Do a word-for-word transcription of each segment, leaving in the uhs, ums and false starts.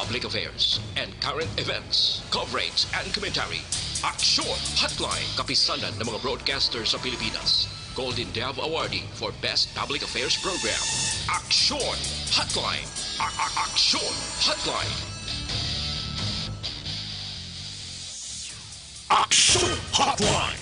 public affairs, and current events, coverage, and commentary. Aksyon Hotline, kapisanan ng mga broadcaster sa Pilipinas. Golden Dove Awardee for Best Public Affairs Program. Aksyon Hotline. A- a- Aksyon Hotline. Aksyon Hotline.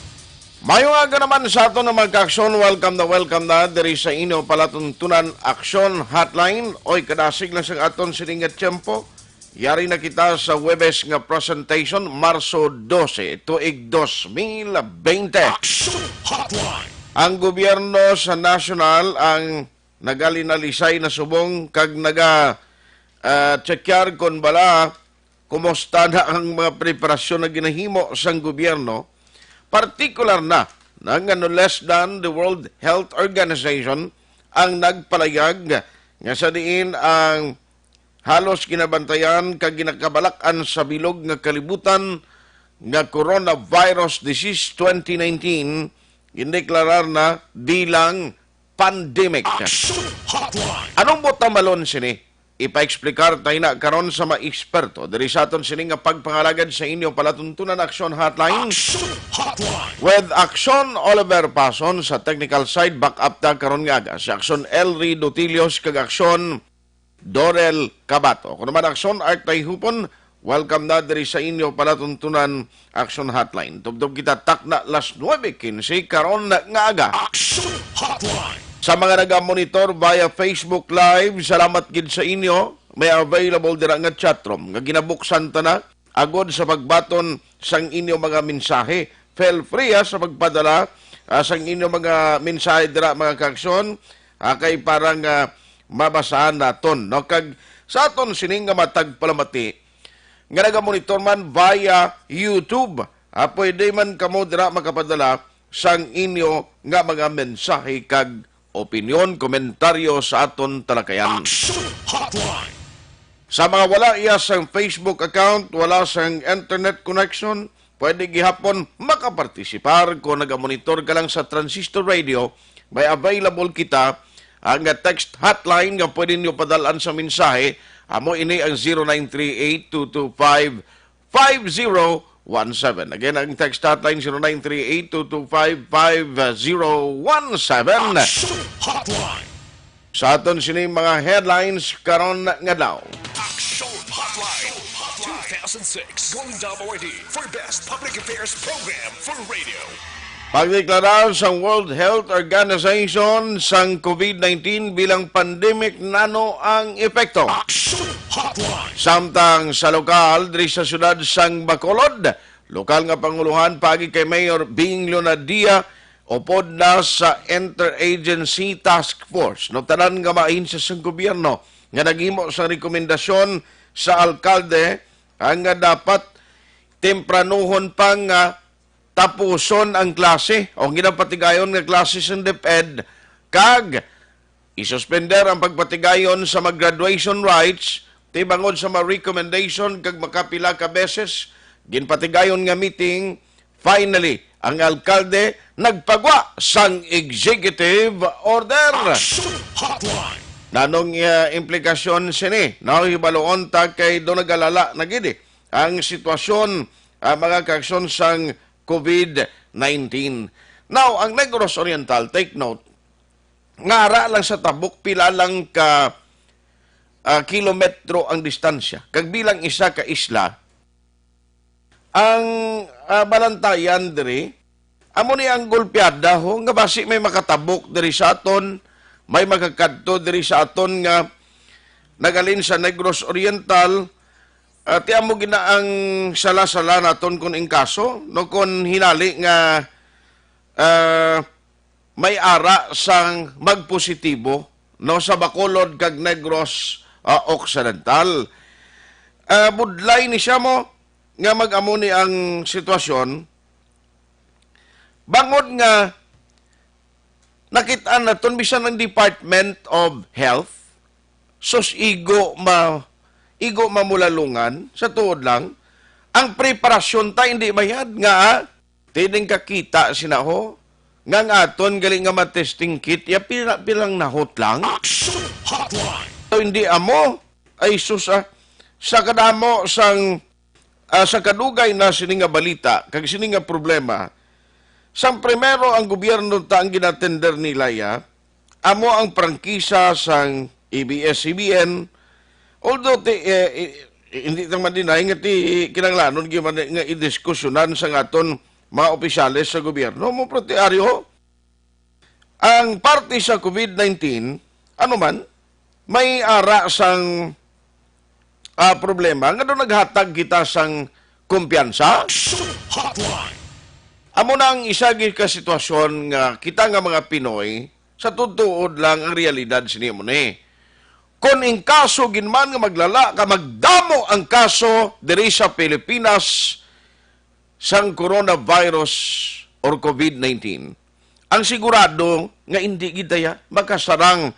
Maayong aga naman sa aton nga mga kaaksyon. Welcome na welcome na diri sa inyo palatuntunan Aksyon Hotline. Oy, kadasig lang sa aton sining nga tiyempo. Yari na kita sa Huwebes nga presentation, Marso dose, tuig dos mil bente. Aksyon Hotline. Ang gobyerno sa nasyonal ang nagalinalisay na subong kag naga, ah, tsekyar kon bala kumusta na ang mga preparasyon na ginahimo sang gobyerno, partikular na na nga no less than the World Health Organization ang nagpalayag nga sa diin ang halos ginabantayan kag ginakabalak-an sa bilog nga kalibutan nga coronavirus disease twenty nineteen, gindeklarar na bilang pandemic. Action Hotline. Anong buot hambalon sini? Ipaexplikar ta ina karon sa mga eksperto diri sa aton sini nga pagpangalagad sa inyo palatuntunan Action Hotline. Action Hotline. With Action Oliver Pason sa technical side, back up ta karon nga aga si Action Elry Dutilios kag Action Dorel Cabato. Kuno man Action Art Tayhupon, welcome na diri sa inyo palatuntunan Action Hotline. Tubtob kita takna las nuebe quince karon nga aga. Action Hotline. Sa mga naga-monitor via Facebook Live, salamat gid sa inyo. May available dira nga chatroom nga ginabuksan ta na agod sa pagbaton sang inyo mga mensahe. Feel free, ha, sa pagpadala, ah, sang inyo mga mensahe dira, mga kaaksyon, ah, kay para nga mabasahan naton, no? Kag sa aton sini nga matag palamati nga nagamonitor man via YouTube, ah, pwede man kamo dira makapadala sang inyo nga mga mensahe kag opinyon, komentaryo sa aton talakayan. Action Hotline. Sa mga wala iya sang Facebook account, wala sang internet connection, pwede gihapon makapartisipar kon nagamonitor ka lang sa Transistor Radio. May available kita ang text hotline nga pwede niyo padalaan sa mensahe. Amo ini ang zero nine three eight two two five five zero one seven. Again, ang text hotline, zero nine three eight two two five five zero one seven. Action Hotline. Sa aton sini mga headlines karon nga adlaw. Action Hotline two thousand six Golden Dove Awardee for Best Public Affairs Program for Radio. Pagdeklara sang World Health Organization sang COVID nineteen bilang pandemic, nano ang epekto? Action Hotline. Samtang sa lokal, diri sa siyudad sang Bacolod, lokal nga pangulohan paagi kay Mayor Bing Leonadia, upod na sa Interagency Task Force. No, tanan nga mga ahensya sang gobyerno nga naghimo sang rekomendasyon sa alkalde ang nga dapat tempranuhon pa nga tapuson ang klase o ginapatigayon nga klase sang DepEd, kag isuspender ang pagpatigayon sa mga graduation rites, tibangod sa mga recommendation kag makapila ka beses ginpatigayon nga meeting. Finally, ang alkalde nagpagwa sang executive order. Action Hotline. Nanong, ah, implikasyon sini? No, hibaluon ta kay do nagalala na gid, eh, ang sitwasyon, ah, mga kaaksyon sang COVID nineteen. Now, ang Negros Oriental, take note, nga ara lang sa Tabuk, pila lang ka, ah, kilometro ang distansya. Kag bilang isa ka isla, ang, ah, balantayan diri, amo ni ang golpeada, ho, nga basi may makatabok diri sa aton, may makakadto diri sa aton nga nagalin sa Negros Oriental, ah, ti amo gina ang sala-sala naton kon ingkaso, no, kon hinali nga, ah, may ara sang magpositibo, no, sa Bacolod kag Negros, ah, Occidental. Ah, budlay ni siya mo nga mag-amo ni ang sitwasyon, bangod nga nakit-an naton bisan ang Department of Health, sus, igo ma-, igo mamulalungan, sa tuod lang, ang preparasyon ta hindi mayad nga, ah, tining kakita sina ho, nga ang aton gali nga matesting kit, ya pila, pilang nahot lang. Action Hotline. So, hindi amo, ay sus, ah, Sa kadamo sang, ah, sa kadugay na sini nga balita kag sini nga problema, sang primero ang gobyerno ta ang ginatender nila, ya, amo ang prangkisa sang A B S C B N. Although ti, eh, eh, hindi naman deny nga ti kinahanglanon gyud man nga idiskusyonan sang aton mga opisyales sa gobyerno, mo protearyo. Ang parte sa COVID nineteen, ano man, may ara sang, ah, problema nga daw naghatag kita sang kumpiyansa. Action Hotline. Amo na ang isa gid ka sitwasyon nga kita nga mga Pinoy, sa tutuod lang ang realidad sini mo ni. Kung in kaso gid man nga maglala ka, magdamo ang kaso diri sa Pilipinas, sang coronavirus or COVID nineteen, ang sigurado nga hindi gid daya makasarang,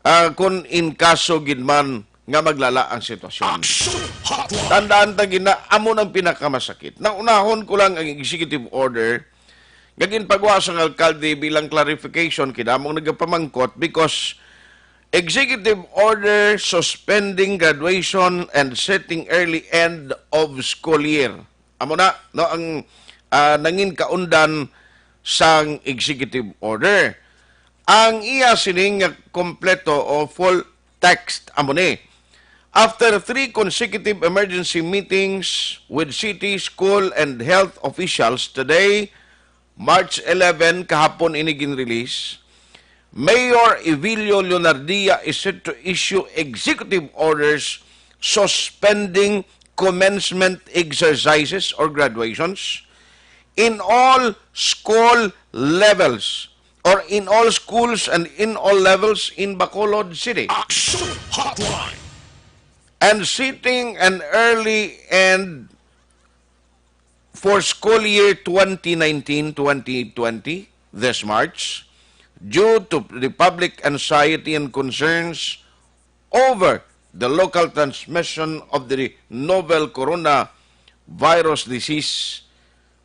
ah, kung in kaso gid man nga maglala ang sitwasyon. Action Hotline. Tandaan ta gina, amo nang pinakamasakit. Naunahon ko lang ang executive order nga ginpagawa sang alkalde bilang clarification kay damo ang nagapamangkot because executive order suspending graduation and setting early end of school year. Amo na, no, ang, ah, nangin kaundan sang executive order. Ang iya sining nga kompleto o full text amo ni, after three consecutive emergency meetings with city, school, and health officials today, March eleven, kahapon ini gin-release, Mayor Evilio Leonardia is set to issue executive orders suspending commencement exercises or graduations in all school levels or in all schools and in all levels in Bacolod City. Action Hotline. And setting an early end for school year twenty nineteen twenty twenty this March, due to the public anxiety and concerns over the local transmission of the novel coronavirus disease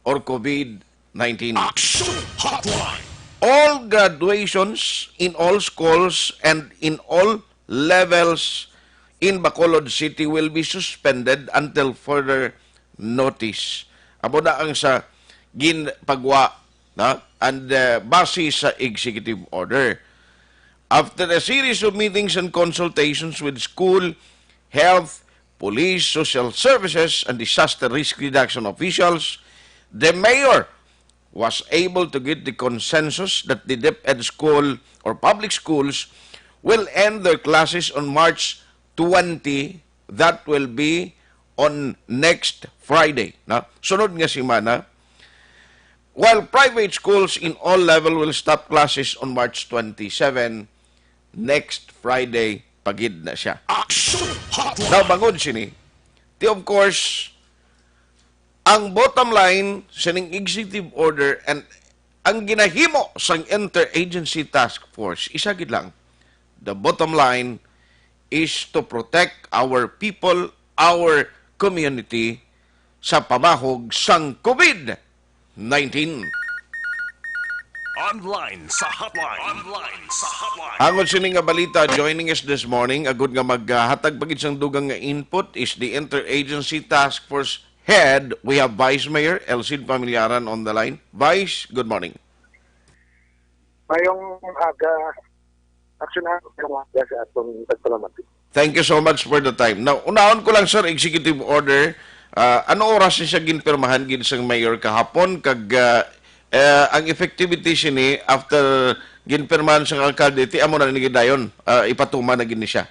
or COVID nineteen. Action Hotline. All graduations in all schools and in all levels in Bacolod City will be suspended until further notice. Amo na ang sa ginpagwa na and, uh, base sa executive order. After a series of meetings and consultations with school, health, police, social services, and disaster risk reduction officials, the mayor was able to get the consensus that the DepEd school or public schools will end their classes on March twenty. That will be on next Friday, no? Sunod nga semana. While private schools in all level will stop classes on March twenty-seven, next Friday pa gid na siya. Action Hotline. Now, bangod sini, ti, of course, ang bottom line sining executive order and ang ginahimo sang interagency task force, isa gid lang. The bottom line is to protect our people, our community sa pamahog sang COVID nineteen. Online sa hotline. Online sa hotline. Angon sini nga balita, joining us this morning, agud nga maghatag pa gid sang dugang nga input, is the Interagency Task Force Head. We have Vice Mayor Elcid Familiaran on the line. Vice, good morning. Mayong aga, Action Hotline, sa atong tagpalamati. Thank you so much for the time. Now, unahon ko lang, sir, executive order. Ah, ano oras ni siya ginpirmahan gid sang mayor kahapon? Kag, ah, eh, ang effectivity sini after ginpirmahan sang alkalde, ti amo na ni dayon, ah, ipatuman na gid ni siya?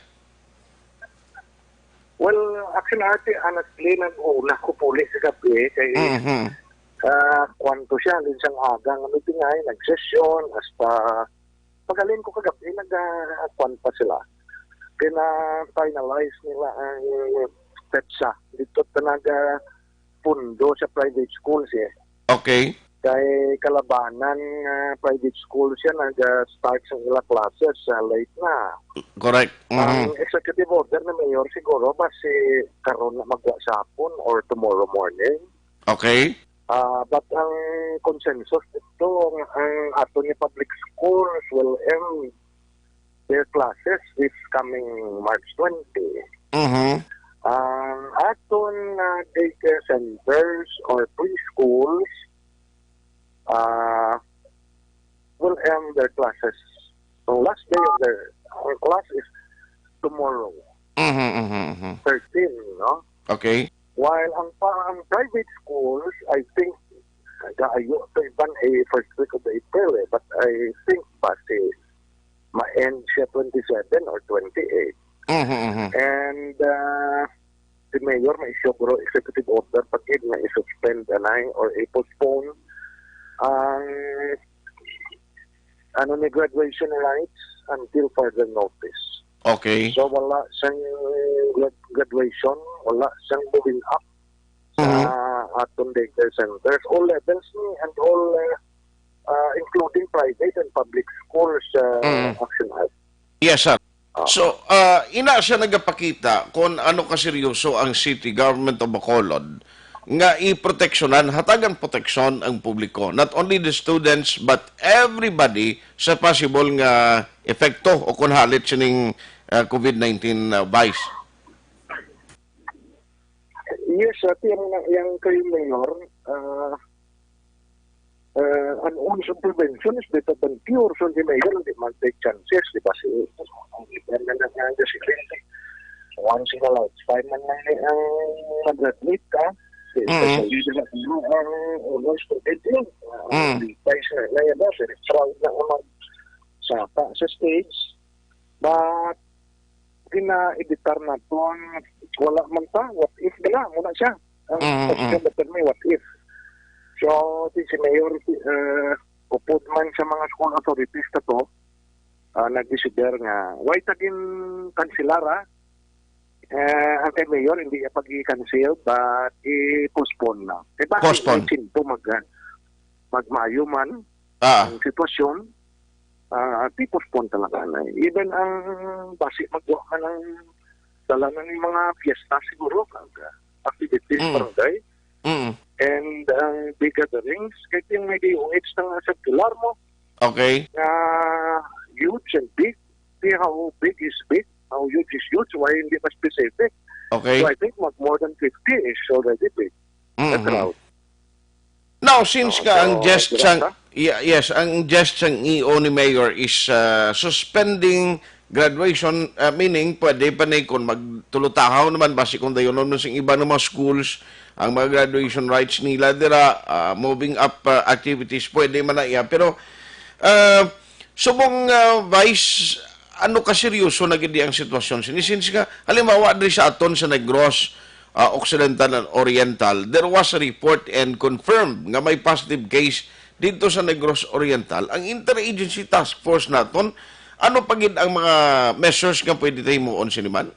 Well, Action Hotline, honestly, nag-una ko puli sa gabi kay, Mhm. ah, kwanto siya, halin sang aga nga meeting ay nagsesyon, hasta paghalin ko kagabi, nag, ah, kwan pa sila. Pina-finalize nila ang petsa. Dito ta naga pundo sa private schools, eh. Okay. Kay Kalabanan nga private school siya, nag-start sa ila classes sa late na. Correct. Mhm. Ang executive order ni Mayor siguro basi karon na magwa sa hapon or tomorrow morning. Okay. Ah, but ang consensus dito, ang, ang ato ni public schools will end their classes this coming March twenty. Mhm. Ah, daycare centers or preschools uh, will end their classes. Ang last day of their ang class is tomorrow, Mhm, mhm, mhm. thirteen, no? Okay. While ang pa ang private schools, I think, gaayo to iban eh, first week of April eh, but I think basi ma-end siya twenty-seven or twenty-eight. Mhm, mhm. And uh, si Mayor maisugro executive order pag nga i-suspend anay or i-postpone ang ano ni graduation rights until further notice. Okay. So wala siyang grad- graduation, wala siyang moving up sa Mhm. aton daycare centers. All levels ni and all uh, uh, including private and public schools uh, Mhm. Action Act. Yes, sir. Ah. So, ah, ina siya nagapakita kung ano kaseryoso ang City Government of Bacolod nga iproteksyonan, hatagan proteksyon ang publiko, not only the students but everybody sa possible nga epekto o kung halit sining ah, COVID nineteen ah, Vice. Yes, ati ang yang kay Mayor, ah, uh, an ounce of prevention is better than cure. So, di Mayor, di man take chances, di ba? Si, ang iba na lang nga si Lindsay. Once in a lifetime man lang ni ang mag-graduate ka. Mm. Especially na siguro ang ounce of prevention. Ang Mm. device na, na yan, no? Very proud na ang mag-, sapa sa stage. But, gina-editar naton, wala man ta, what if bala, muna siya. Ang Mm, question mm. na term, what if? So, di si Mayor, uh, upod man sa mga school authorities na to, uh, nag-desider nga, why ta gin-cancel ra? Eh, ang kay Mayor, hindi niya pag-cancel, but i-postpone na. Diba? Postpone. Ay, sinto mag, magmaayo man Ah. ang sitwasyon, ah, i-postpone talaga na. Even ang basi magwa man ang dala na ni mga fiesta siguro, ang, ah, activities Mm. barangay. Mm. And ang big gatherings, kahit yung may D O H na nga circular mo, Okay. na huge and big. See how big is big, how huge is huge, why hindi pa specific? Okay. So I think mag more than fifty is already big. The Mhm. crowd. Now, since Oo, ka ang so, jest sila sang, ka? ye-, yes, ang jest sang E O ni Mayor is, uh, suspending graduation, uh, meaning pwede pa ni kung magtulutahaw naman, basi kung dayonon mo sing iba nga mga schools, ang mga graduation rights nila dira, uh, moving up, uh, activities, pwede man na iya. Pero, uh, subong, uh, Vice, ano ka seryoso na gid ang sitwasyon sini? Since nga, halimbawa, diri sa aton sa Negros, ah, Occidental and Oriental, there was a report and confirmed nga may positive case dito sa Negros Oriental. Ang Interagency Task Force naton, ano pa gid ang mga measures nga pwede ta himuon sini man?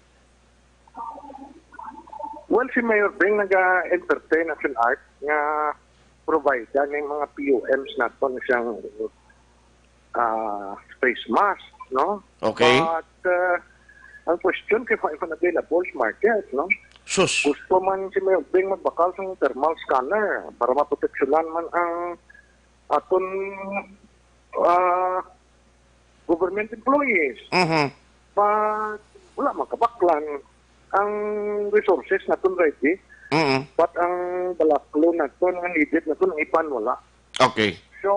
Well, si Mayor Beng naga-entertain Action Art nga provide ning mga P O Ms naton siyang ah, face mask, no? Okay. But, ah, ang question kay wala man available sa market, no? Sus. Gusto man si Mayor Beng magbakal sang thermal scanner para maproteksyonan man ang aton, ah, government employees. Mhm. But wala man kabaklan ang resources naton ready. Mhm. But ang balaklo naton, ang needed naton, ang iban wala. Okay. So,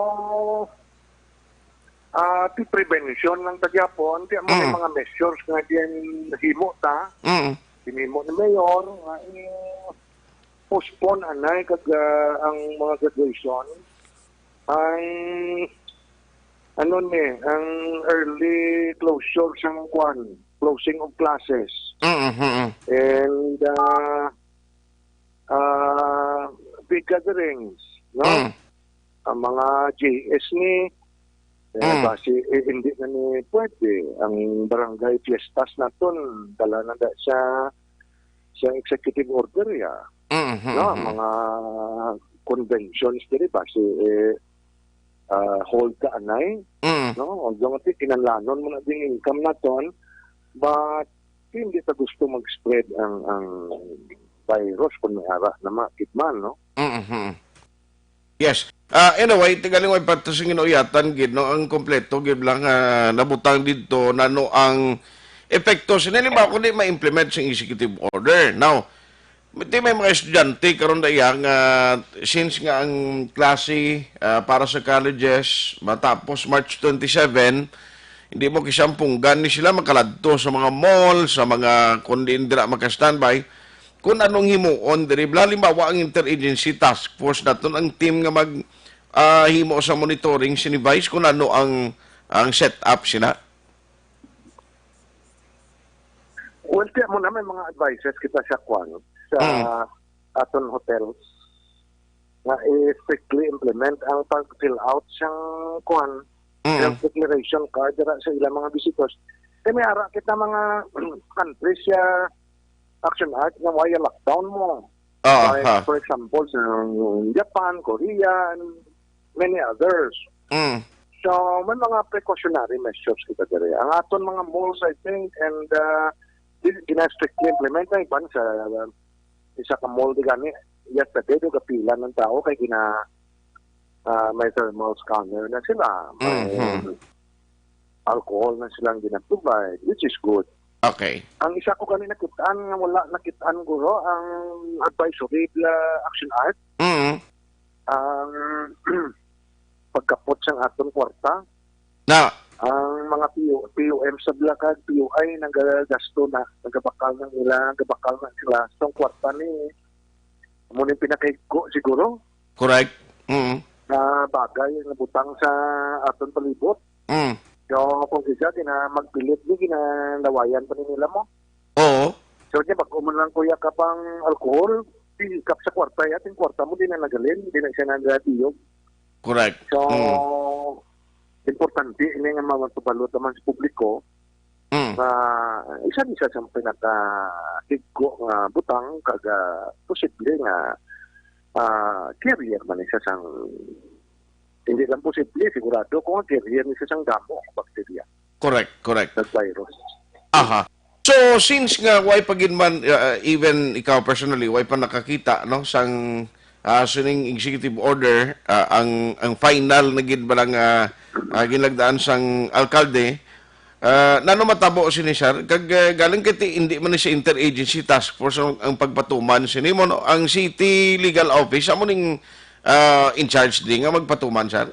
ah, ti prevention lang ta gyapon, ti amo ni Mm. mga measures nga ginhimo ta, Mm. ginhimo ni Mayor, nga i-postpone anay kag, ah, ang mga graduation, ang, ano ni, ang early closure sang kwan, closing of classes. Mm, mm, mm. And, ah, ah, big gatherings, no? Mm. Ang mga J S ni, eh, Mm. basi, eh, hindi na ni pwede. Ang barangay fiestas naton, dala na da sa, sa executive order, ya. Mm, mm, No? mm. Mga conventions diri, basi, eh, ah, hold ka anay, Mm. no? Although nga kinahanglanon mo na ding income naton, but hindi ta gusto mag-spread ang, ang virus kung may ara na makit man, no? Mm-hmm. Yes. Ah, anyway, tigalingway pa to sa ginuuyatan gid, no? Ang kompleto gid lang, ah, nabutang dito na no ang epekto sini, halimbawa, kung di ma-implement sa executive order. Now, Ti may mga estudyante karon da iya nga since nga ang klase, ah, para sa colleges matapos March twenty-seven, hindi mo kisampunggan ni sila makaladto sa mga mall, sa mga kundi dira maka-standby. Kung anong himuon diri, halimbawa ang interagency task force naton ang team nga mag, ah, himo sa monitoring sini Vice kung ano ang ang setup sina. Well, kaya mo na may mga advices kita sa kwan, sa Mm. aton hotels nga i-strictly implement ang pag-fill out sang kwan, Mm. health declaration card dira sa ilang mga visitors. Kaya may ara kita mga countries siya action art nga why lockdown mo. Ah, Like, ha. for example, sa Japan, Korea, and many others. Mm. So, may mga precautionary measures kita diri. Ang aton mga malls, I think, and uh, di- gina-strictly implement ang iban sa uh, isa ka mall di gani. Yesterday, do kapila ng tao kay gina uh, may thermal scanner na sila. May Mhm. alcohol na silang gina-provide, which is good. Okay. Ang isa ko gani nakitaan nga wala nakitaan guro ang advisory la action art Mm. ang pagkapot sang aton kwarta. Na, Ang mga P O, P O M sa Blacag, P O I, nagagasto na, nagabakal na nila, nagabakal na sila. So, ang kwarta ni, mo yung pinakahigko siguro correct. Mm. na bagay nga butang sa aton palibot. Mm. So, kung siya, gina, magpilit ni, ginalawayan pa ni nila mo. Oo. So, niya, pag umon lang kuya ka pang alcohol, di kap sa kwarta, ya, ating kwarta mo, di na nagalin, di na siya nagatiyog. Correct. So, Mm. importante ini nga mapabalo naman sa publiko Mm. nga isa ni sa siyang pinakahigko nga butang kag ah, posible nga ah, carrier man isa sang hindi lang posible, sigurado ko nga carrier ni isa sang damo ang bakterya Correct, correct. ng virus. Aha. So since nga why pa gid man uh, even ikaw personally why pa nakakita no sang uh, sining executive order uh, ang ang final na gid ba lang uh, uh, ginlagdaan sang alkalde uh, nano matabo sini sir kag uh, galing kay ti- hindi man ni sa interagency task force ang, ang pagpatuman sini mo no ang city legal office amo ning uh, in charge di nga magpatuman sir.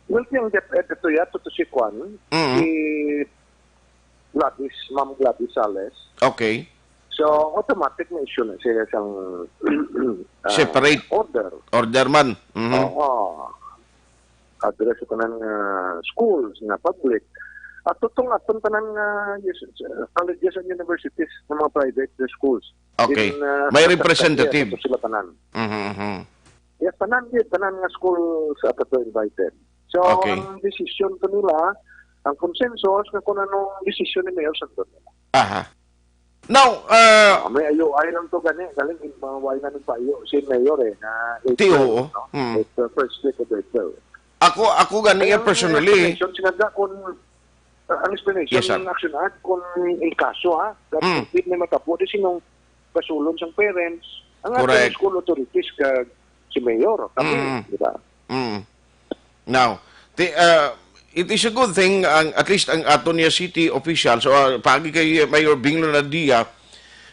Well, yung DepEd ito ya, ito si Kwan, Mm. si Gladys, Ma'am Gladys Sales. Okay. So, automatic na issue na siya isang ah, Separate. Order. Order man. Mhm. Oo. Address sa tanan nga schools nga public. At tutong atong tanan nga yes, colleges and universities ng mga private schools. Okay. In, ah, May sa- representative. Sa sila tanan. Mhm, mhm. Yes, tanan yun, tanan nga school sa ato invited. So, Okay. Ang desisyon to nila, ang consensus nga kung anong desisyon ni Mayor Sandon. Aha. Now, uh, Ah, may ayuay lang to gani, galing in mga way na nagpaayo si Mayor eh, na Ti, oo. no? Hmm. April, first week of April. Ako ako gani Kaya personally. Ang explanation, sinadya kung, uh, ang explanation Yes, sir. Ng action act kung in kaso ha, that Mm. may matabo di sinong kasulon sang parents, ang Correct. Ating school authorities kag si mayor, kami, Mm. di ba? Mm. Now, ti, uh, it is a good thing ang at least ang aton niya city officials o uh, pagi kay Mayor Bing Lunadia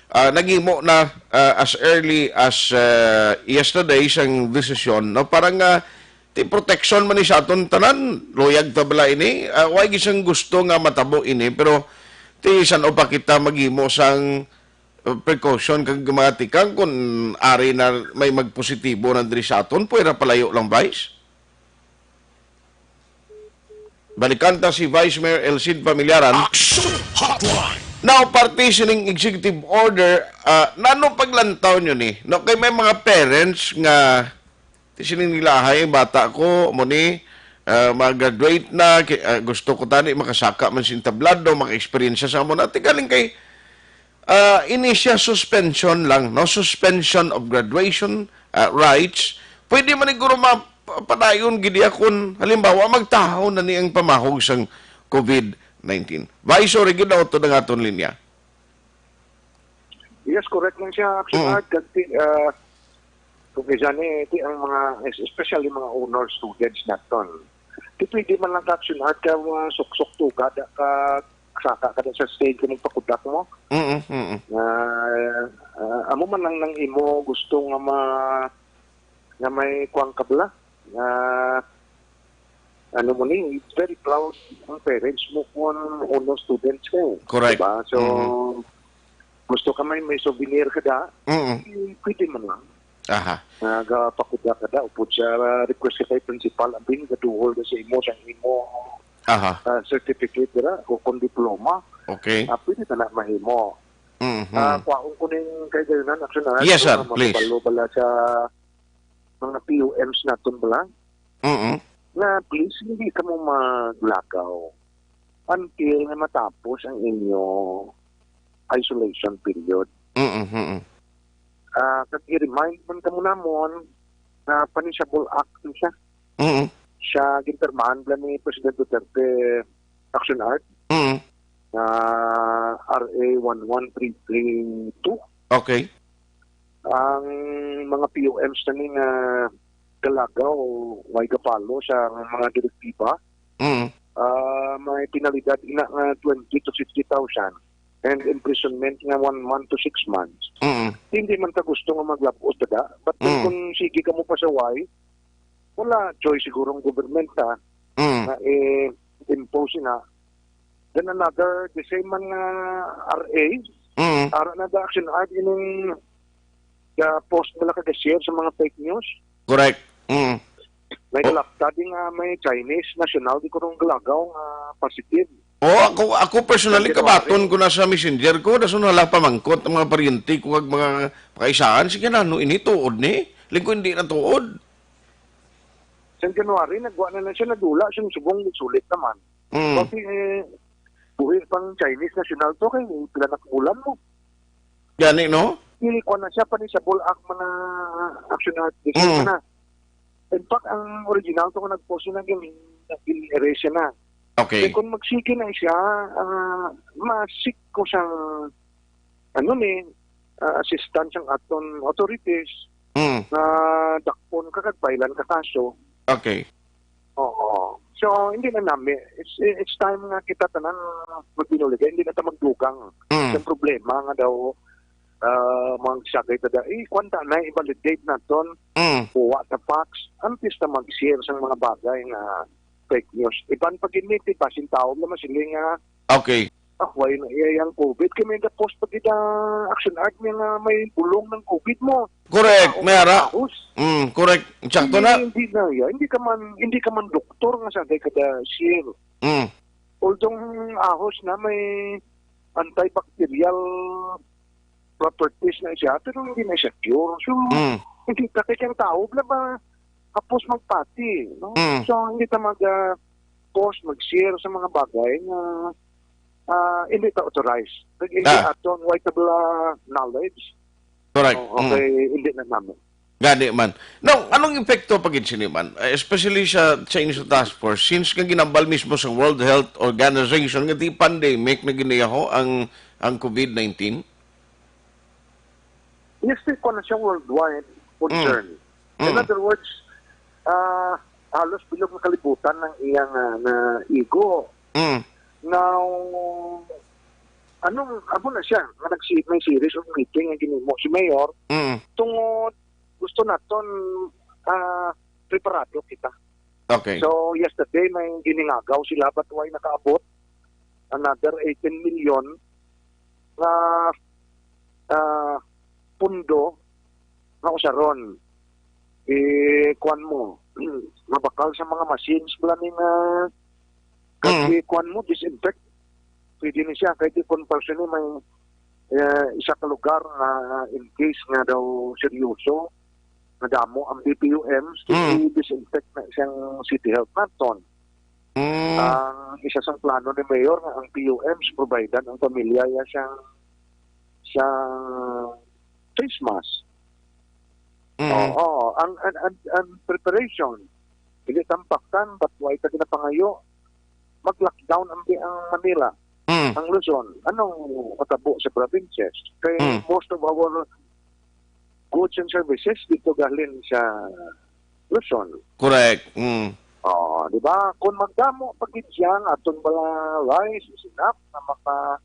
uh, naghimo na uh, as early as uh, yesterday sang desisyon no para nga ti protection man ni sa aton tanan luyag ta bala ini uh, way gisang gusto nga matabo ini pero ti san-o pa kita maghimo sang uh, precaution kag mga tikang kung ari na may magpositibo na diri sa aton pwera palayo lang vice. Balikan ta si Vice Mayor Elcid Pamilyaran. Action Hotline. Now, parte sining executive order, ah, nano paglantaw nyo ni? No, kay may mga parents nga ti sining nilahay bata ko mo ni ah, mag-graduate na ki- ah, gusto ko tani makasaka man sin tablado maka-experience sa amo na ti galing kay ah, ini siya suspension lang no suspension of graduation ah, rights pwede man siguro ma- padayon gid iya kun halimbawa magtahaw na ni ang pamahog sang covid nineteen. Vice, sorry gid na utod ang aton linya. Yes, correct lang siya, Action Mm. Art. Kasi, uh, kung kaya ni, ti ang mga, especially mga honor students naton, ti pwede man lang ka Action Art ka mga suksok tugad ka saka ka sa stage ka magpakudak mo. Mm, mm. Ah, ah, amo man ang nang imo gusto nga ma-, nga may kuwang kabla. Ah, ano mo ni, it's very proud ang parents mo kung uno students ka eh. Correct. Diba? So, Mm-hmm. gusto ka may, may souvenir ka da, Mm-mm. eh, pwede man lang. Aha. Nga gapakuda ka da, upod sa, ah, request ka kay principal, abin, gaduhol ka sa imo, sa imo, Aha. ah, certificate dira, o kung diploma. Okay. Ah, pwede na na mahimo. Mm-hmm. Ah, kwaon ko ning kay Dayonan, actually, na, Yes, sir, nga please. makabalo bala sa mga P O Ms naton bala. Mm-mm. Nga, please, hindi ka mo maglakaw until nga matapos ang inyo isolation period. Mm-mm, mm-mm. Ah, kag i-remind man kamo namon na punishable act ni siya. Mm-mm. Siya ginpirmahan bala ni President Duterte Action Act, Mm-mm. na R A one one three three two. Okay. Ang mga P O Ms na ni nga galagaw, way gapalo sa mga direktiba, Mm. ah, may penalidad ina nga twenty to fifty thousand and imprisonment nga one month to six months. Mm. Hindi man ta gusto nga maglabot ta da, but then Mm. kung sige ka mo pasaway, wala choice siguro ang government ta Mm. na i-impose na. Then another, the same man nga R A, Mm. ara na da action art ining ga-post bala kag ga-share sa mga fake news. Correct. Mm. May Oh. galapta di nga may Chinese national di ko rong galagaw nga positive. Oh, ako, ako personally, January. kabaton ko na sa messenger ko, dason wala pamangkot ang mga paryente ko kag mga pakaisahan. Sige na, no, ini tuod ni? Ling ko hindi na tuod. Sa January, nagwa na na siya, nadula siya, subong sulit naman. Mm. Kasi, eh, buhi pang Chinese national to, kay pila na ka bulan mo. Gani, no? Hindi ko na siya, punishable act mga action art. Mm. Na. In fact, ang original to nga nag-post na, gin-, gin-erase na. Okay. Kaya kung magsige na siya, ah, masik ko siyang, ano ni, ah, assistance ang aton authorities Mm. na dakpon ka kag file-an ka kaso. Okay. Oo. So, hindi na nami. It's, it's time nga kita tanan magbinuligay. Hindi na ta magdugang Mm. sa problema nga daw, ah, mga sagay ta da. Eh, kwanta na, i-validate naton. Mm. Kuha ta facts. Antes ta mag-share sang mga bagay nga fake news. Iban pag initi, basin tao naman sila nga Okay. Ako, ay na iya yang covid. Kay may post pa kita action art niya nga may bulong ng covid mo. Correct, Ako, may ara. ahos. Mm, correct. Sakto Hindi, na. hindi na iya. Hindi ka man, hindi ka man doktor nga sa kay kada share. Mm. Although ang ahos na may antibacterial properties na siya, pero hindi na siya cure. So, Mm. hindi ka kay ang tao na ba, tapos magpati, no? Mm. So, hindi ta mag, ah, post, mag-share sa mga bagay nga, ah, hindi ta authorized. Nag-, hindi Ah. aton, why ta bala knowledge? Correct. Oo, Mm. okay, hindi na namin. Gani man. Now, anong epekto pa gid sini man? Eh, especially sa, sa inyo sa task force, since nga ginambal mismo sa World Health Organization nga di pandemic na ginayaho ang, ang covid nineteen? Yes, sir, kung siya worldwide concern. Mm. In Mm. other words, ah, halos bilog nga kalibutan ang iyang, ah, naigo. Mm. Now, anong, amo na siya, nga nagsi-, may series of meeting ang ginimo si Mayor Mm. tungod gusto naton, ah, preparado kita. Okay. So, yesterday, may giningagaw sila, but why nakaabot another eighteen million nga, ah, pundo nga usaron. Eh, kuwan mo, mabakal sa mga machines bala ni nga, Mm. kasi kuwan mo, disinfect. Pwede ni siya, kay di kung person ni may, eh, isa ka lugar nga in case nga daw seryoso, nga damo ang P P O Ms, Mm. i-disinfect na siyang City Health naton. Mm. Ang isa sang plano ni Mayor nga ang P O Ms, providean ang pamilya ya siyang, siyang face mask. Mm. Oo, ang, ang, ang, ang preparation, hindi tampaktan, but why ka ginapangayo? Mag-lockdown ang, ang Manila, Mm. ang Luzon. Anong matabo sa provinces? Kay Mm. most of our goods and services dito galing sa Luzon. Correct. Mm. Oh, di ba? Kung magdamo pa gid siya, ang aton bala rice is enough na maka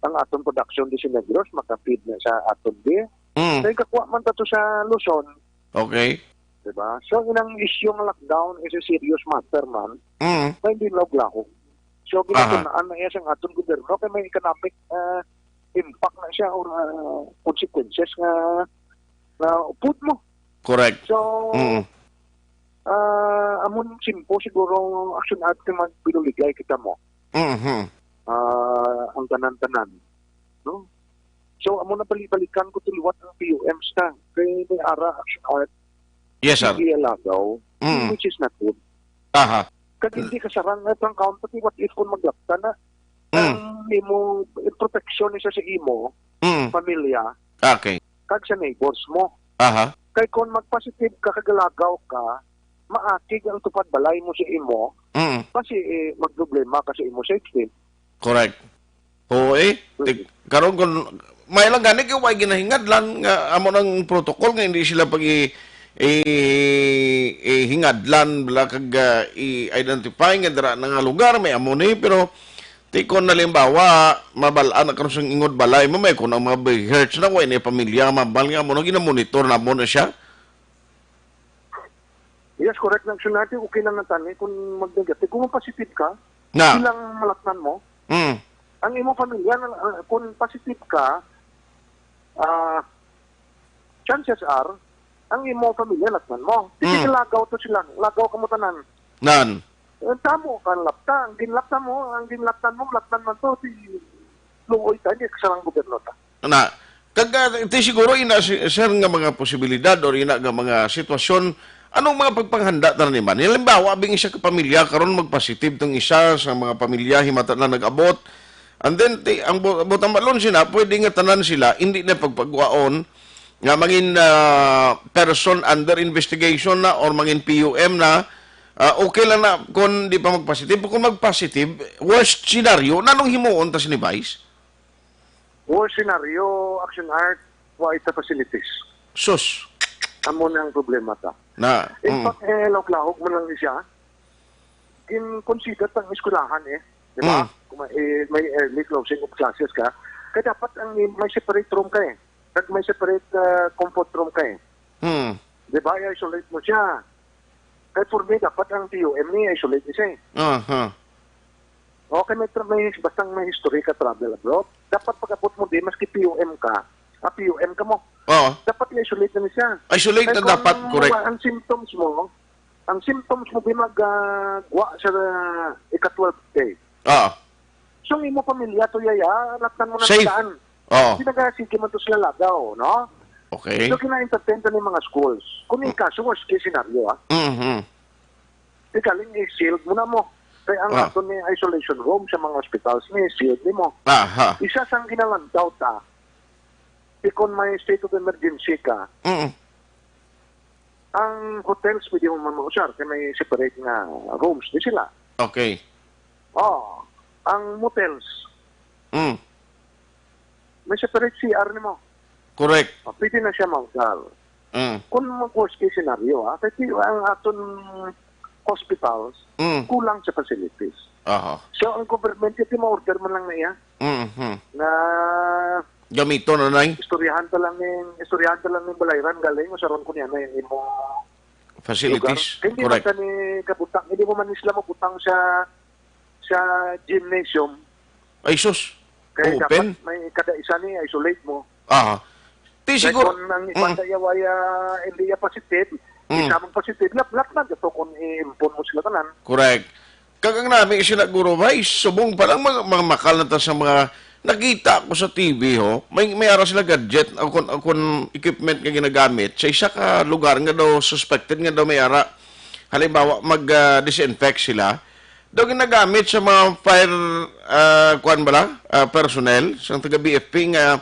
ang aton production di sinegros makapid na sa aton di. Mm. Kay kakuha man ta to sa Luzon. Okay. Di ba? So, inang issue ng lockdown is a serious matter man. Mm. May hindi lahog-lahog. So, ginatunaan na iya sa aton gobyerno kay may economic ah, impact na siya or ah, consequences nga nga upod mo. Correct. So, Mm. ah, amo nang simpo siguro action ad kay magbinuligay kita mo. Mhm. Ah, ang tanan-tanan, no? So, amo na balik-balikan ko to liwat ang P U Ms ta. Kay may ara action ad, Yes, sir. Hindi alagaw, Mm. which is not good. Aha. Kag hindi kasarang nga pang counter, what if kung maglapta na? Mm. Ang imo, yung protection isa sa imo, Mm. pamilya, Okay. kag sa neighbors mo. Aha. Kay kung magpositive ka, kag alagaw ka, maakig ang tupad balay mo sa imo, Mm. kasi, eh, magproblema ka sa imo safety. Correct. Oo, eh. Ti-, karon kun may lang gani kay way ginahingadlan nga amo nang protocol nga hindi sila pag i-, i-, i-, hingadlan bala kag, ah, i-identify nga dira na nga lugar may amo ni, pero ti kon halimbawa mabal-an na karon sang ingod balay mo may kun ang mga hertz na way ni pamilya mabal nga amo na ginamonitor na mo na siya. Yes, correct na, Action Arte. Okay lang na tani kung mag-negative. Kung positive ka, Na. Ilang malatnan mo? Mm. Ang imo pamilya, na, ah, kung positive ka, ah, chances are, ang imo pamilya, latnan mo. Sige, Mm. lagaw to sila. Lagaw ka mo tanan. Nan. Eh, tamo ka lapta. Ang ginlapta mo, ang ginlaptan mo, latnan man to, si luoy ta, hindi kasarang gobyerno ta. Na, kag, ah, ti siguro ina, si-, sir, nga mga posibilidad or ina nga mga sitwasyon, anong mga pagpanghanda ta ni man? Halimbawa, bing isa ka pamilya karon magpositive tong isa sa mga pamilya himata na nag-abot. And then ti, ang bu-, butang balon sina, pwede nga tanan sila hindi na pagpagwaon nga mangin, ah, person under investigation na or mangin P U M na, ah, okay lang na kung di pa magpositive. Kung magpositive, worst scenario, nanong himuon ta sini, Vice? Worst scenario, Action Art, wa ita facilities. Sus. Amo na ang problema ta. Na, In mm. fact, eh, lahog-lahog man lang ni siya. Gin-consider pang eskwelahan eh. Di ba? Mm. Kung may, eh, may early closing of classes ka, kaya dapat ang may separate room ka eh. Kag may separate ah, comfort room ka eh. Mm. Di ba? I-isolate mo siya. Kay for me, dapat ang P U M ni isolate ni siya eh. Aha. Okay, may, tra- may, basta may history ka travel abroad, dapat pag-abot mo di, maski P U M ka, ah, P U M ka mo, Oo. dapat i-isolate na ni siya. Isolate Kay na kung dapat, correct. Ang symptoms mo, ang symptoms mo di mag-, ah, gwa sa ah, ika-twelve day. Oo. So, ang imo pamilya to, yaya, latnan mo na Safe. Saan. Oo. Hindi nagasige man to sila lagaw, no? Okay. So, kina-entertain to ni mga schools. Kung yung kaso, worst case scenario, ah. Mhm. Di galing i-sealed mo na mo. Kaya ang Ah. ato ni isolation room sa mga hospitals ni sealed ni mo. Aha. Isa sang ginalantaw ta, di kon may state of emergency ka, Mm. ang hotels pwede mo man mausar kay may separate nga rooms di sila. Okay. Oh, ang motels, Mm. may separate C R nimo. Correct. Oh, pwede na siya mausar. Mm. Kung mag worst case scenario, ha, kasi ang aton hospitals, Mm. kulang sa facilities. Aha. So, ang government, kasi ma-order man lang na iya. Mm-hmm. Na Gamito na, Nay. Istoryahan ta lang ning, istoryahan ta lang ning balayran, galing, usaron ko niya na yung imo Facilities. Lugar. Hindi Correct. Hindi man kabutang, hindi mo man sila mabutang sa, sa gymnasium. Ay, sus. Kaya Open? Dapat may kada isa ni isolate mo. Aha. Ti siguro. Kung ang iba mm. Sa yawa ya, hindi ya positive, mm. Isa mong positive, lap-lap na ito kung i-impon mo sila tanan. Correct. Kag ang nami sila guro bay, subong pa lang mga, mga makal na ta sa mga nakita ko sa T V ho, may may ara sila gadget o kun, o kun equipment nga ginagamit sa isa ka lugar nga daw suspected nga daw may ara. Halimbawa mag ah, disinfect sila. Daw ginagamit sa mga fire ah, kuan bala, ah, personnel sa taga B F P nga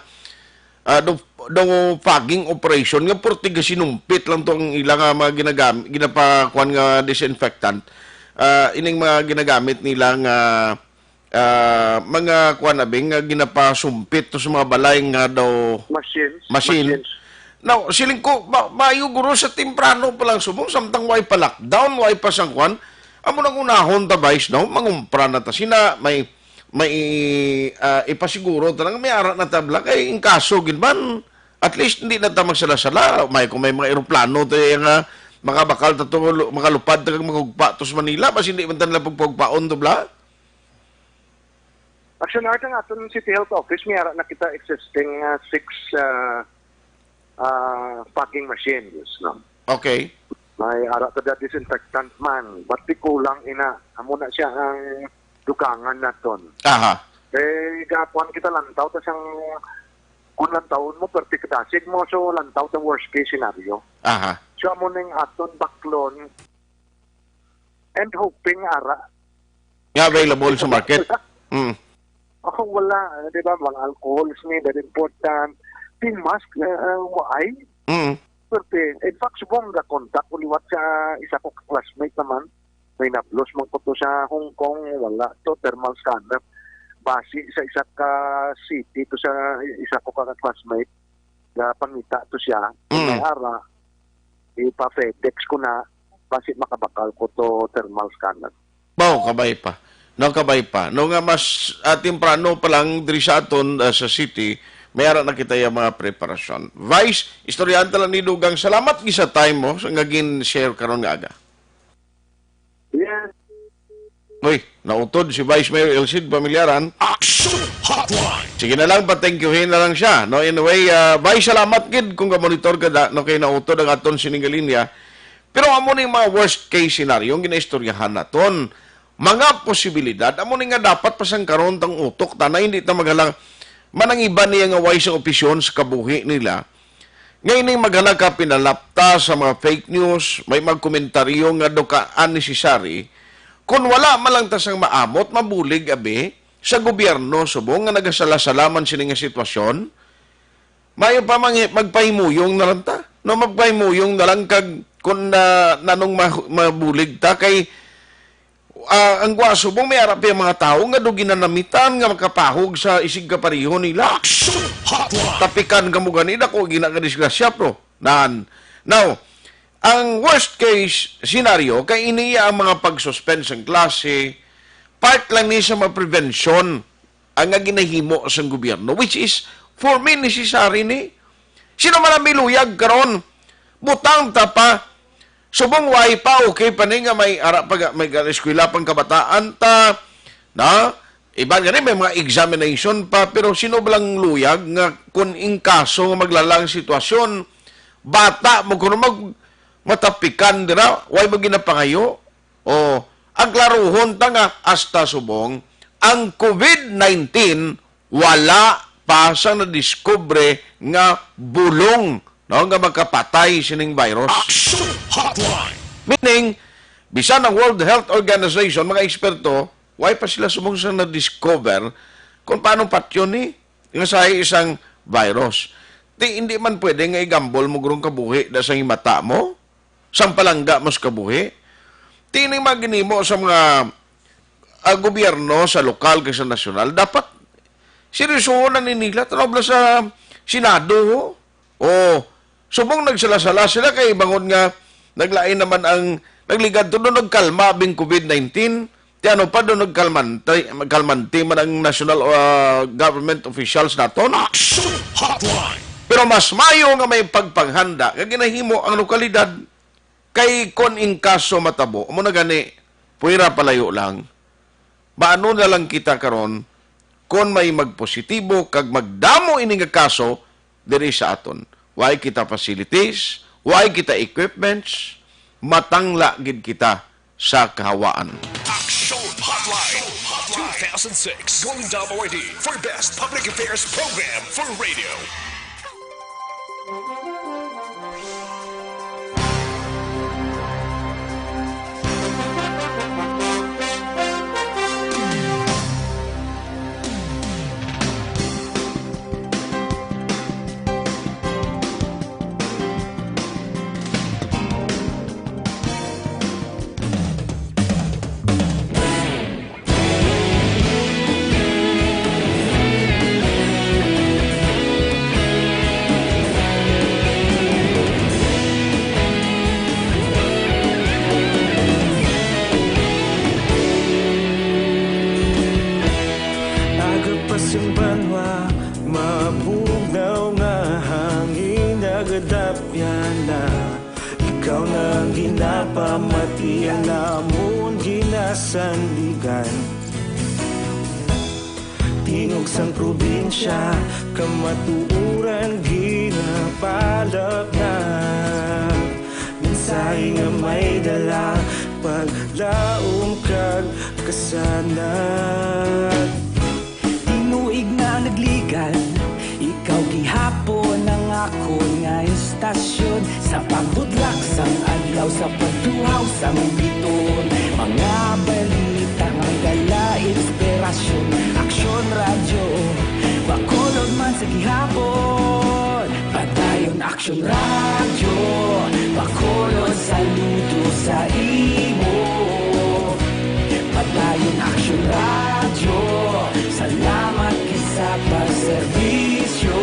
ah, daw, daw fogging operation nga purti gasinumpit lang to ang ila nga mga ginagam-, ginapakuan nga disinfectant. Ah, ining mga ginagamit nila nga ah, mga kuan abi nga ginapasumpit to sa mga balay nga daw machines. Machine. Machines. Now, siling ko, ma maayo guro sa temprano pa lang subong, samtang way pa lockdown, way pa sang kuan, Amo nang unahon ta, Vice, no? Mangumpra na ta sina, may, may, ah, ipasiguro ta lang, may ara na tabla. Kay in kaso gid man, at least hindi na ta magsala-sala. May, kung may mga eroplano ta nga makabakal ta to, lu-, makalupad ta kag magugpa to sa Manila, basi hindi man ta nila pagpaugpaon to, bla? Actually, Art, ang aton City Health Office, may ara na kita existing, ah, six, ah, ah, fogging machines, no? Okay. May ara ta da disinfectant man, but di kulang ina. Amo na siya ang dugangan naton. Aha. Eh, gapuan kita lantaw ta sang, kung lantawon mo, perti kadasig mo, so lantaw ta worst case scenario. Aha. So, amo ning aton baklon and hoping ara. Nga available sa market. Mm. Oh, wala. Eh, di ba? Mga alcohols ni, very important. Tin mask, uh, uh, waay. Mm. Pwerte. In fact, subong nga contact ko liwat sa isa ko ka classmate naman. May nablos man ko to sa Hong Kong, wala to, thermal scanner. Basi sa isa ka city to sa isa ko ka classmate, nga pangita to siya. Kung Mm. may ara, ipa-FedEx ko na, basi makabakal ko to thermal scanner. Baw, kabay pa. No, kabay pa. No nga mas, ah, temprano pa lang diri sa aton, ah, sa city, may ara na kita yung mga preparasyon. Vice, istoryahan ta lang ni Dugang. Salamat gid sa time mo, sa nga gin-share karon nga aga. Yes. Uy, nautod si Vice Mayor Elcid Pamilyaran. Action Hotline. Sige na lang, pa-thank you-hin na lang siya. No, anyway, ah, Vice, salamat gid kung ka-monitor ka da, no, kay nautod ang aton sining linya. Pero amo ni mga worst case scenario ang ginaistoryahan naton. Mga posibilidad, amo ni nga dapat pa sang karon tang utok ta na hindi ta maghala manangiban niya nga way sa opisyon sa kabuhi nila. Nga ining maghala ka pinalapta sa mga fake news, may mga komentaryo nga daw ka unnecessary. Kun wala man lang ta sang maamot, mabulig abi sa gobyerno subong nga nagasala-sala man sini nga sitwasyon, maayo pa mangi-, magpahimuyong na lang ta. No, magpahimuyong na lang kag kun na, nanong ma-, mabulig ta kay, ah, ang gwa subong may ara pa yung mga tawo nga do ginanamitan nga makapahog sa isig kapareho nila. Action Hotline. Tapikan ka mo gani, dako gina ka disgrasya, bro. Nan. Now, ang worst case scenario kay iniya ang mga pag-suspend sang klase, part lang ni sa mga prevention ang nga ginahimo sang gobyerno, which is, for me, necessary ni. Sino man ang miluyag karon? Butang ta pa. Subong way pa, okay pa ni nga may ara pa ga-, may ga-, eskwela pang kabataan ta, na? Iban gani, may mga examination pa, pero sino ba lang luyag nga kung in kaso nga maglalang sitwasyon, bata mo kuno mag-, matapikan dira, way mo ginapangayo? O, ang klaruhon ta nga hasta subong, ang covid nineteen wala pa sa nadiskubre nga bulong, no, nga makapatay sining virus. Action Hotline. Meaning, bisan ang World Health Organization, mga eksperto, way pa sila subong sa na-discover kung paano patyon ni nga sa isang virus. Di, hindi man pwede nga igambol mo gurong kabuhi da sa himata mo, sang palangga mo sa kabuhi. Di, ining mga ginimo sa mga, ah, gobyerno, sa lokal kag sa nasyonal, dapat seryosohon na ni nila. Tanaw bala sa Senado, ho. O, subong nagsala-sala sila kay bangod nga naglain naman ang nagligad to, do nagkalma bing covid nineteen. Ti ano pa, do nagkalmante, kalmante man ang national, ah, government officials naton. Action Hotline. Pero mas mayo nga may pagpanghanda nga ginahimo ang lokalidad. Kay kon in kaso matabo, amo na gani, puwera palayo lang. Maano na lang kita karon kon may magpositibo kag magdamo ini nga kaso diri sa aton? Way kita facilities, way kita equipments, matangla gid kita sa kahawaan. Action Hotline two thousand six Golden Dome Awardee for Best Public Affairs Program for Radio. Kadapyana, ikaw na ang ginapamatian namon ginasandigan. Tingog sang probinsya, kamatuoran ginapalapnag. Mensahe nga may dala, paglaom kag kasanag. Tinuig na nagligan, ikaw gihapon ang akon nga istasyon. Sa pagbutlak sang adlaw, sa pagtuhaw sang bituon, mga balita nga may dala inspirasyon. Aksyon Radyo, Bacolod man sa gihapon. Padayon Aksyon Radyo, Bacolod, saludo sa imo. Padayon Aksyon Radyo, salamat gid sa pagserbisyo.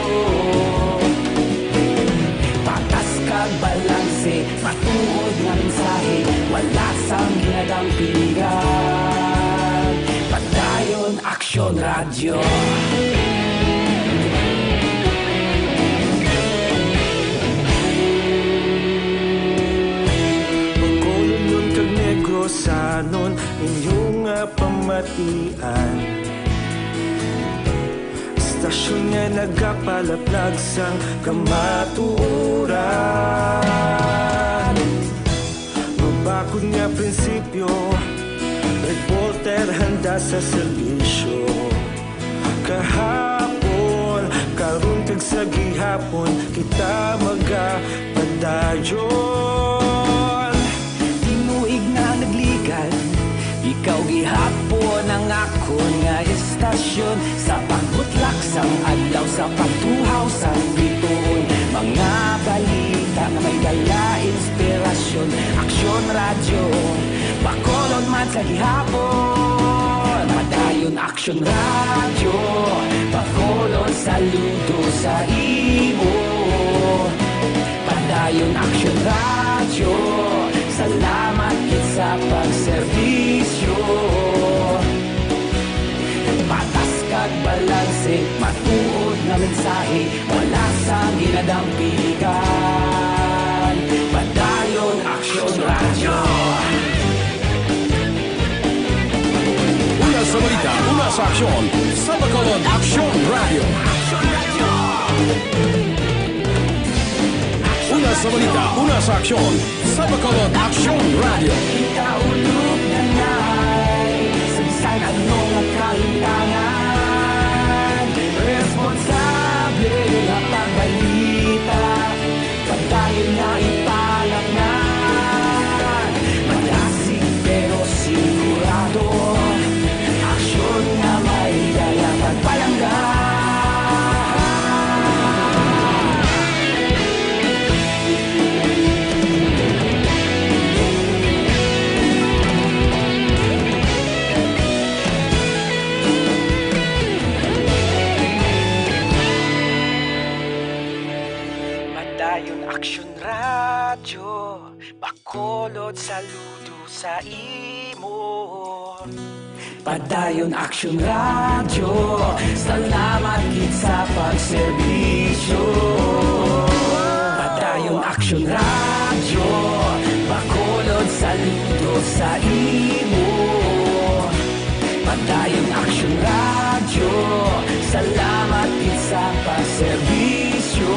Patas kag balanse, matuod nga mensahe, wala sang ginadampigan. Padayon Aksyon Radyo. Bacolodnon kag Negrosanon, inyo nga pamatian. Istasyon nga nagapalaplag sang kamatuoran. Mabakod nga prinsipyo, reporter handa sa serbisyo. Kahapon, karon kag sa gihapon, kita magapadayon. Tinuig na nagligan, ikaw gihapon ang akon nga istasyon. Sa pagbutlak sang adlaw, sa pagtuhaw sang bituon, mga balita nga may dala inspirasyon. Aksyon Radyo, Bacolod man sa gihapon. Padayon Aksyon Radyo, Bacolod, saludo sa imo. Padayon Aksyon Radyo, salamat gid sa pagserbisyo. Patas kag balanse, matuod nga mensahe, wala sang ginadampigan. Padayon Aksyon Radyo. Una sa balita, una sa aksyon, sa Bacolod Aksyon Radyo. Una sa balita, una sa aksyon, sa Bacolod Aksyon Radyo. Kita ulog na nay, sa bisan ano nga kahintangan, responsable nga pagbalita. Padayon na ipalapngan, madasig pero sigurado. Aksyon nga may dala pagpalangga. Padayon Aksyon Radyo, Bacolod, saludo sa imo. Padayon Aksyon Radyo, salamat gid sa pagserbisyo. Padayon Aksyon Radyo, Bacolod, saludo sa imo. Padayon Aksyon Radyo, salamat gid sa pagserbisyo.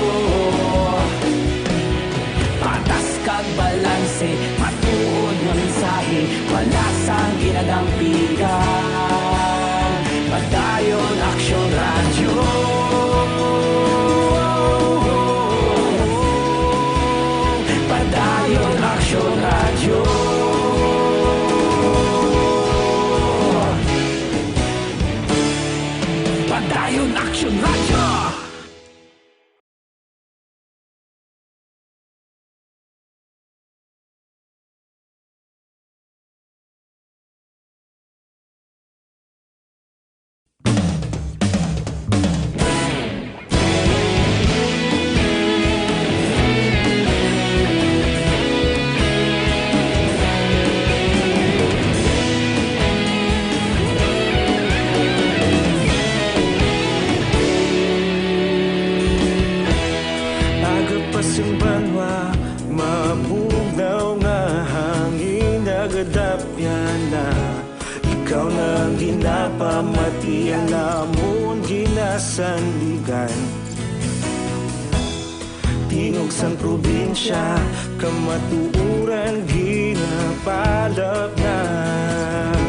Patas kag balanse, matuod nga mensahe, wala sang ginadampigan. Padayon Aksyon Radyo. Pasang banwa, mabugnaw nga hangin nagadapyan na. Ikaw na ang ginapamatian, amon ginasandigan. Tingog sang probinsya, kamatuoran ginapalapnag.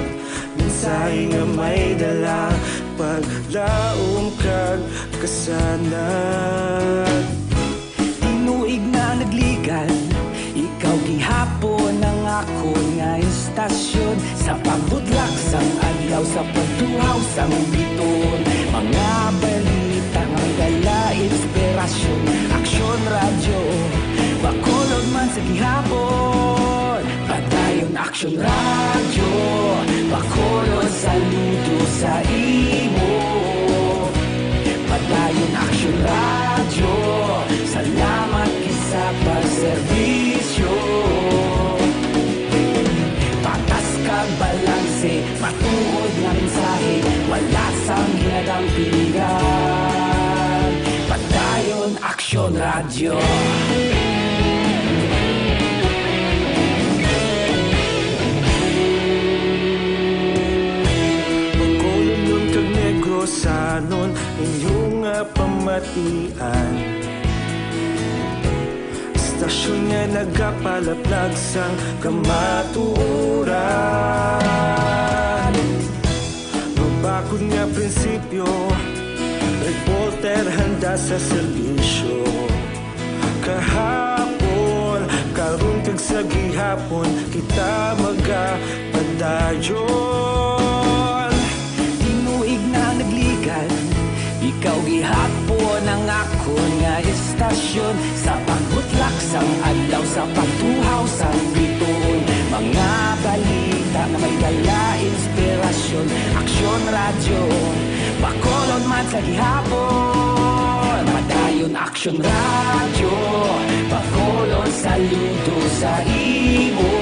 Mensahe nga may dala, paglaom kag kasanag. Tinuig na nagligan, ikaw gihapon ang akon nga istasyon. Sa pagbutlak sang adlaw, sa pagtuhaw sang bituon, mga balita nga may dala inspirasyon. Aksyon Radyo, Bacolod man sa gihapon. Padayon Aksyon Radyo, Bacolod, saludo sa imo. Padayon Aksyon Radyo, salamat gid sa pagserbisyo. Patas kag balanse, matuod nga mensahe, wala sang ginadampigan. Padayon Aksyon Radyo. Bacolodnon kag Negrosanon, inyo nga pamatian. Istasyon nga nagapalaplag sang kamatuoran. Mabakod nga prinsipyo, reporter handa sa serbisyo. Kahapon, karon kag sa gihapon, kita magapadayon. Tinuig na nagligan, ikaw gihapon ang akon nga istasyon. Sa pagbutlak sang adlaw, sa pagtuhaw sang bituon, mga balita nga may dala inspirasyon. Aksyon Radyo, Bacolod man sa gihapon. Padayon Aksyon Radyo, Bacolod, saludo sa imo.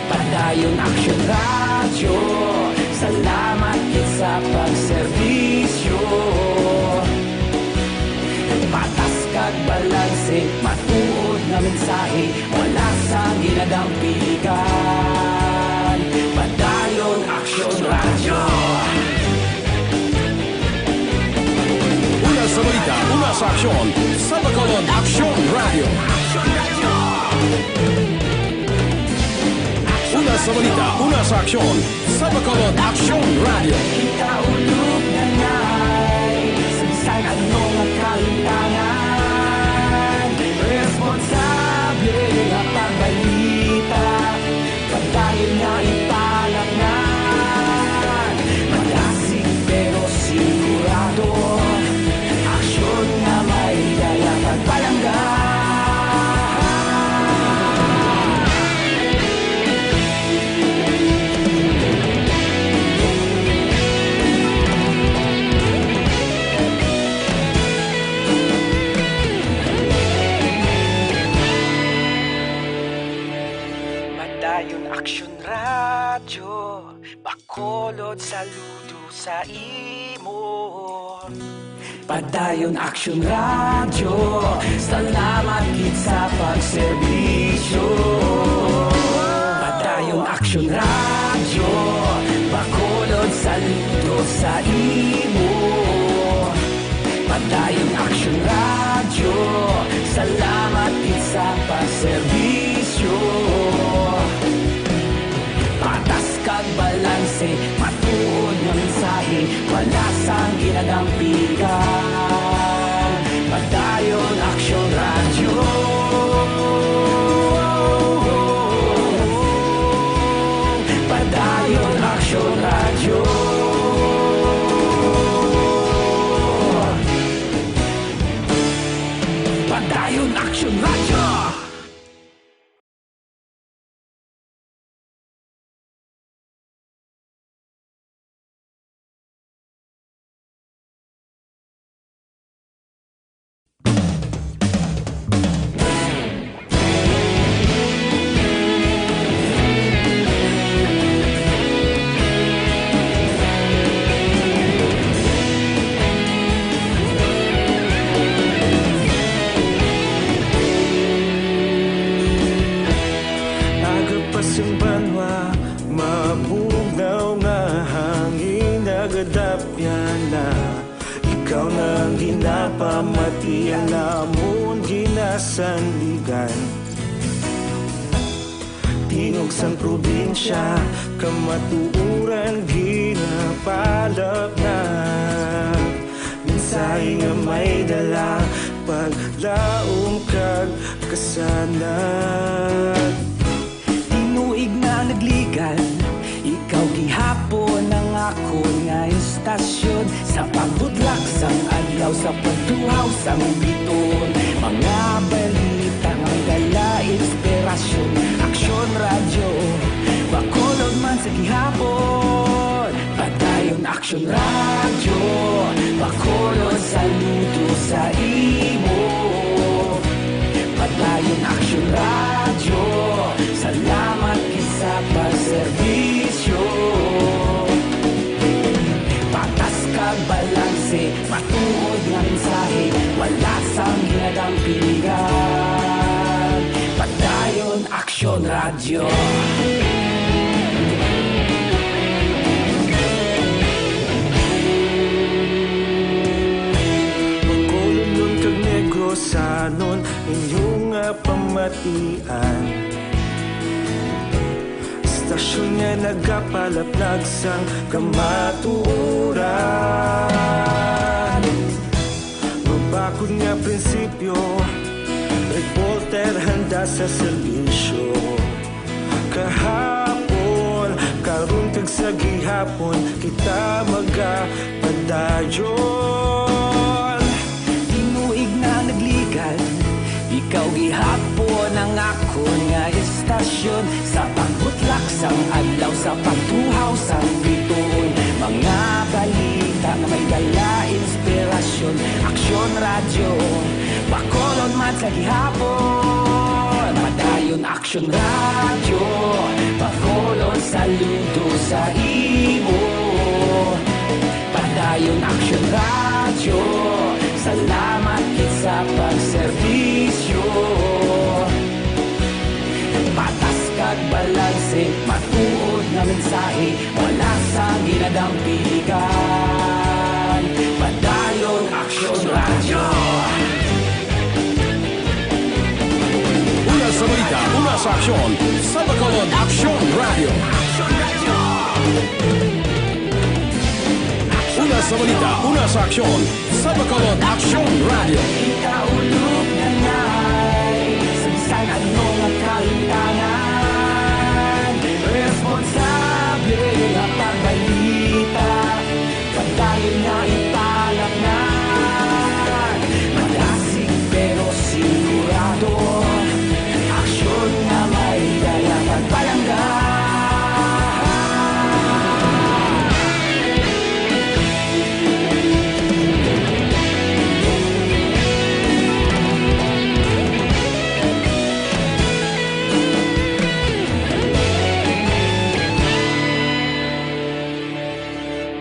Padayon Aksyon Radyo, salamat gid sa pagserbisyo. Patas kag balanse, matuod nga mensahe, wala sang ginadampigan. Padayon Aksyon Radyo. Una sa balita, una sa aksyon, sa Bacolod Aksyon Radyo. Una sa balita, una sa aksyon, sa Bacolod Aksyon Radyo. Kita ulog na nay, sa bisan ano nga kalimtangan, responsable nga pagbalita, padayon nga ipalatnan. Malasig pero sigurado, aksyon nga may dala kag palangga. Padayon Aksyon Radyo, Bacolod, saludo sa imo. Padayon Aksyon Radyo, salamat gid sa pagserbisyo. Padayon Aksyon Radyo, Bacolod, saludo sa imo. Padayon Aksyon Radyo, salamat gid sa pagserbisyo. Patas kag balanse, matuod nga mensahe, wala sang ginadampigan. Padayon Aksyon Radyo. Padayon Aksyon Radyo. Padayon Aksyon Radyo. namon ginasandigan. Tingog sang probinsya, kamatuoran ginapalapnag. Mensahe nga may dala, paglaom kag kasanag. Tinuig na nagligan, ikaw gihapon ang akon nga istasyon. Sa pagbutlak sang adlaw, sa pagtuhaw sang bituon, mga balita nga may dala inspirasyon. Aksyon Radyo, Bacolod man sa gihapon. Padayon Aksyon Radyo, Bacolod saludo sa imo. Padayon Aksyon Radyo, salamat gid sa pagserbisyo. Patas kag balanse, matuod nga mensahe, wala sang ginadampingan. Padayon Aksyon Radyo. Bacolodnon kag Negrosanon, inyo nga pamatian. Istasyon nga nagapalaplag sang kamatuoran. Mabakod nga prinsipyo, reporter handa sa serbisyo. Kahapon, karon kag sa gihapon, kita magapadayon. Tinuig na nagligan, ikaw gihapon ang akon nga istasyon. Sa pagbutlak sang adlaw, sa pagtuhaw sang bituon, mga balita nga may dala inspirasyon. Aksyon Radyo, Bacolod man sa gihapon. Padayon Aksyon Radyo, Bacolod saludo sa imo. Padayon Aksyon Radyo, salamat gid sa pagserbisyo. Patas kag balanse, matuod nga mensahe, wala sang ginadampingan. Padayon Aksyon Radyo. Una sa balita, una sa aksyon, sa Bacolod Aksyon Radyo. Una sa balita, una sa aksyon, sa Bacolod Aksyon Radyo. Ikaulog na ngay, sa bisan ano nga kahitangan, responsable nga pagbalita, padayon nga ipalapnag, madasig pero sigurado, aksyon nga may dala pagpalangga.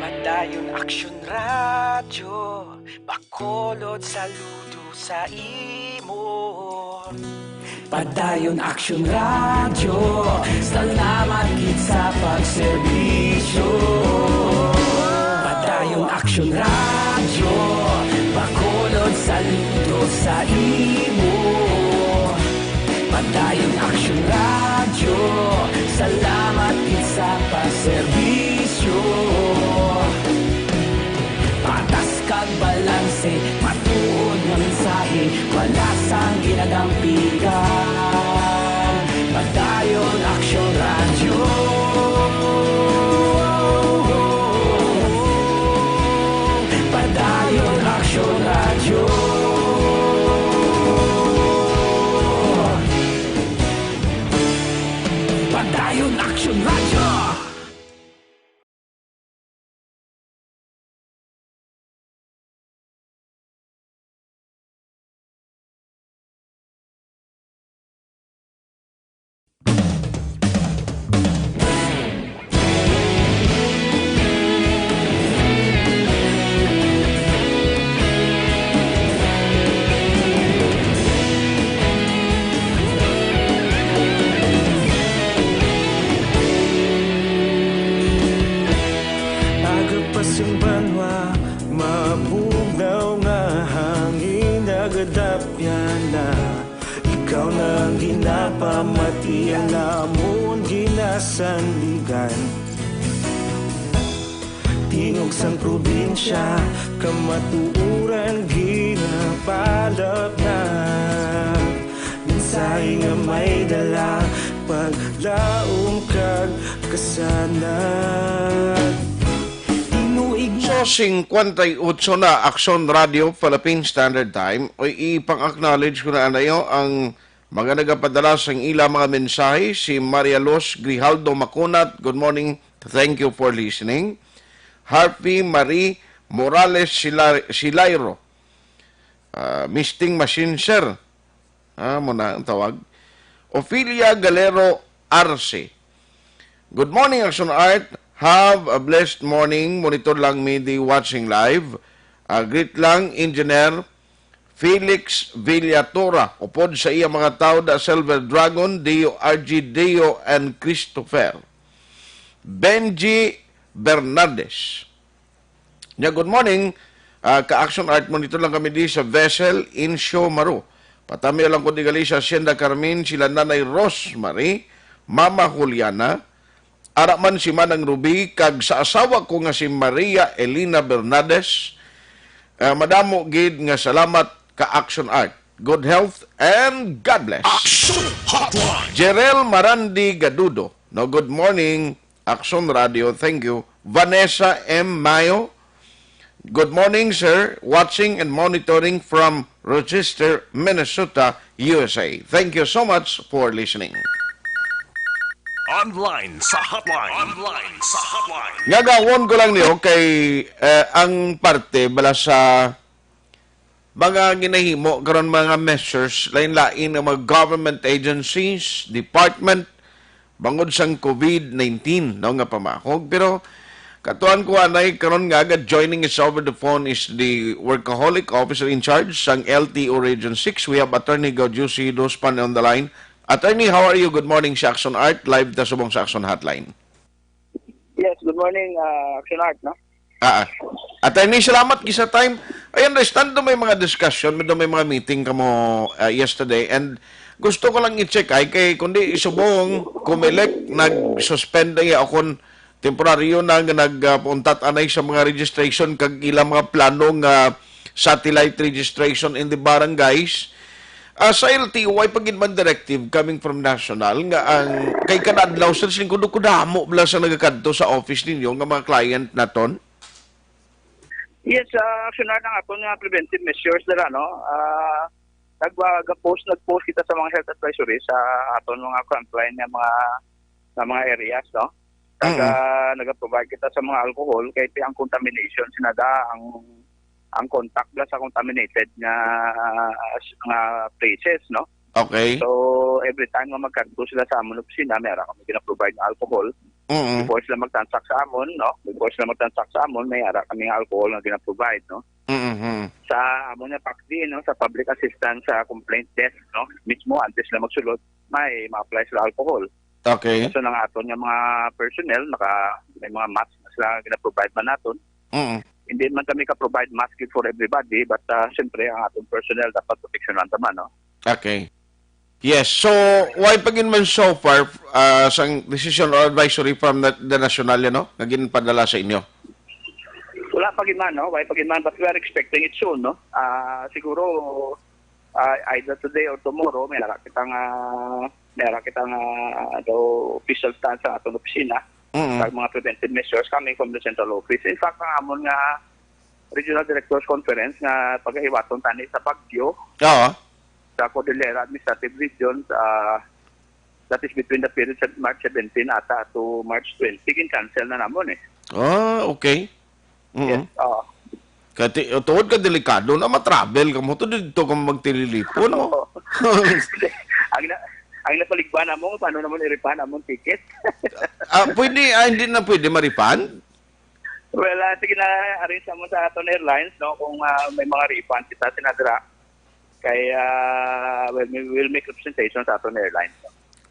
Padayon Aksyon Radyo, Bacolod saludo sa imo. Padayon Aksyon Radyo, salamat gid sa pagserbisyo. Padayon Aksyon Radyo, Bacolod saludo sa imo. Padayon Aksyon Radyo, salamat gid sa pagserbisyo. Patas kag balanse, matuod nga mensahe, wala sang ginadampigan. Padayon Aksyon Radyo. Padayon Aksyon Radyo. Padayon Aksyon Radyo. Yana, ikaw na ang ginapamati, ang amon ginasandigan. Tingog sang probinsya, kamatuoran ginapalapnag. Mensahe nga may dala, paglaom kag kasanag. Tinuig na. So, singkwenta y otso na, Aksyon Radio Philippine Standard Time. O, ipang-acknowledge ko na anayo ang mga nagapadala sang ila mga mensahe. Si Maria Luz Grijaldo Makunat, good morning. Thank you for listening. Harvey Marie Morales Sila-, Silairo. Ah, Misting Machine, sir. Ah, mo na ang tawag. Ophelia Galero Arce. Good morning, Action Art. Have a blessed morning. Monitor lang mi di watching live. Ah, greet lang, Engineer Felix Villatora. Upod sa iya mga tao, The Silver Dragon, Dio R G Dio, and Christopher. Benji Bernardes. Nya, good morning. Ah, ka-Action Art, monitor lang kami di sa vessel Incio Maru. Patami lang ko di gali sa Hacienda Carmen, sila Nanay Rosemary, Mama Juliana, ara man si Manang Ruby, kag sa asawa ko nga si Maria Elena Bernades. Ah, madamo gid nga salamat, ka-Action Art. Good health and God bless. Action Hotline. Jerel Marandi Gadudo. No, good morning. Action Radio, thank you. Vanessa M. Mayo, good morning, sir. Watching and monitoring from Rochester, Minnesota, U S A. Thank you so much for listening. Online sa hotline. Online sa hotline. Nga gawon ko lang niyo kay, eh, ang parte bala sa mga ginahimo karon, mga measures, lain-lain nga mga government agencies, department, bangod sang COVID nineteen, no, nga pamakog. Pero katuan ko anay karon nga aga, joining us over the phone is the workaholic officer in charge sang L T O Region six. We have Attorney Gaudiusi Dospan on the line. Attorney, how are you? Good morning sa Action Art. Live ta subong sa Action Hotline. Yes, good morning, ah, Action Art, no? Ah, ah. Attorney, salamat gid sa time. I understand do may mga discussion, do may mga meeting kamo, ah, yesterday, and gusto ko lang i-check ay kay kundi subong Comelec nag-suspend ay akon temporaryo na nga nag, ah, pauntat anay sa mga registration kag ilang mga plano nga satellite registration in the barangays. Ah, sa L T O, way pa gid man directive coming from national nga ang kay kada adlaw, sir, singkudo ko damo bala sa nagakadto sa office ninyo nga mga client naton? Yes, ah, Action Art, ang aton nga preventive measures dira, no? Ah, nag-, ah, ga-post, nag-post kita sa mga health advisory sa aton mga frontline nga mga, nga mga areas, no? Kag, Mm. ah, nag-provide kita sa mga alcohol kay ang contamination sinada ang, ang contact bala sa contaminated nga, nga places, no? Okay. So, every time nga magkadto sila sa amon opisina, may ara kami gina-provide nga alcohol. Mm. Before sila mag-transact sa amon, no? Before sila mag-transact sa amon, may ara kami nga alcohol nga gina-provide, no? Mm-hmm. Sa amon nga PACD, no, sa Public Assistance, sa Complaint Desk, no, mismo antes sila magsulod, may ma-apply sila alcohol. Okay. So, ang aton nga mga personnel, naka, may mga mask na sila gina-provide man naton. Mm. Hindi man kami ka-provide mask for everybody, but, ah, siyempre, ang aton personnel dapat proteksyonan ta man, no? Okay. Yes. So, why pa gid man so far, ah, sang decision or advisory from the, the National, no, nga ginpadala sa inyo? Wala pa gid man, no? Why pa gid man, but we are expecting it soon, no? Ah, siguro, ah, either today or tomorrow, may ara kita nga, may ara kita nga, ah, daw official stance sa aton opisina, Mm. sa mga preventive measures coming from the central office. In fact, ang amon nga Regional Directors Conference nga pagahiwaton tani sa Baguio, Oo. sa Cordillera Administrative Region, ah, that is between the period sa March seventeen ata to March twenty, gin-cancel na namon eh. Ah, okay. Mm. Yes, oo. Kati, tuod ka delikado na ma-travel ka mo to dito ka magtililipon mo. Oo. Ang na, ang napaligwa na mo, paano naman i-refund among ticket? Ah, pwede, ah, hindi na pwede ma-refund? Well, ah, sige na, arrange mo sa aton airlines, no, kung, ah, may mga refund kita sinadra. Kay, ah, well, we will make representation sa aton airlines.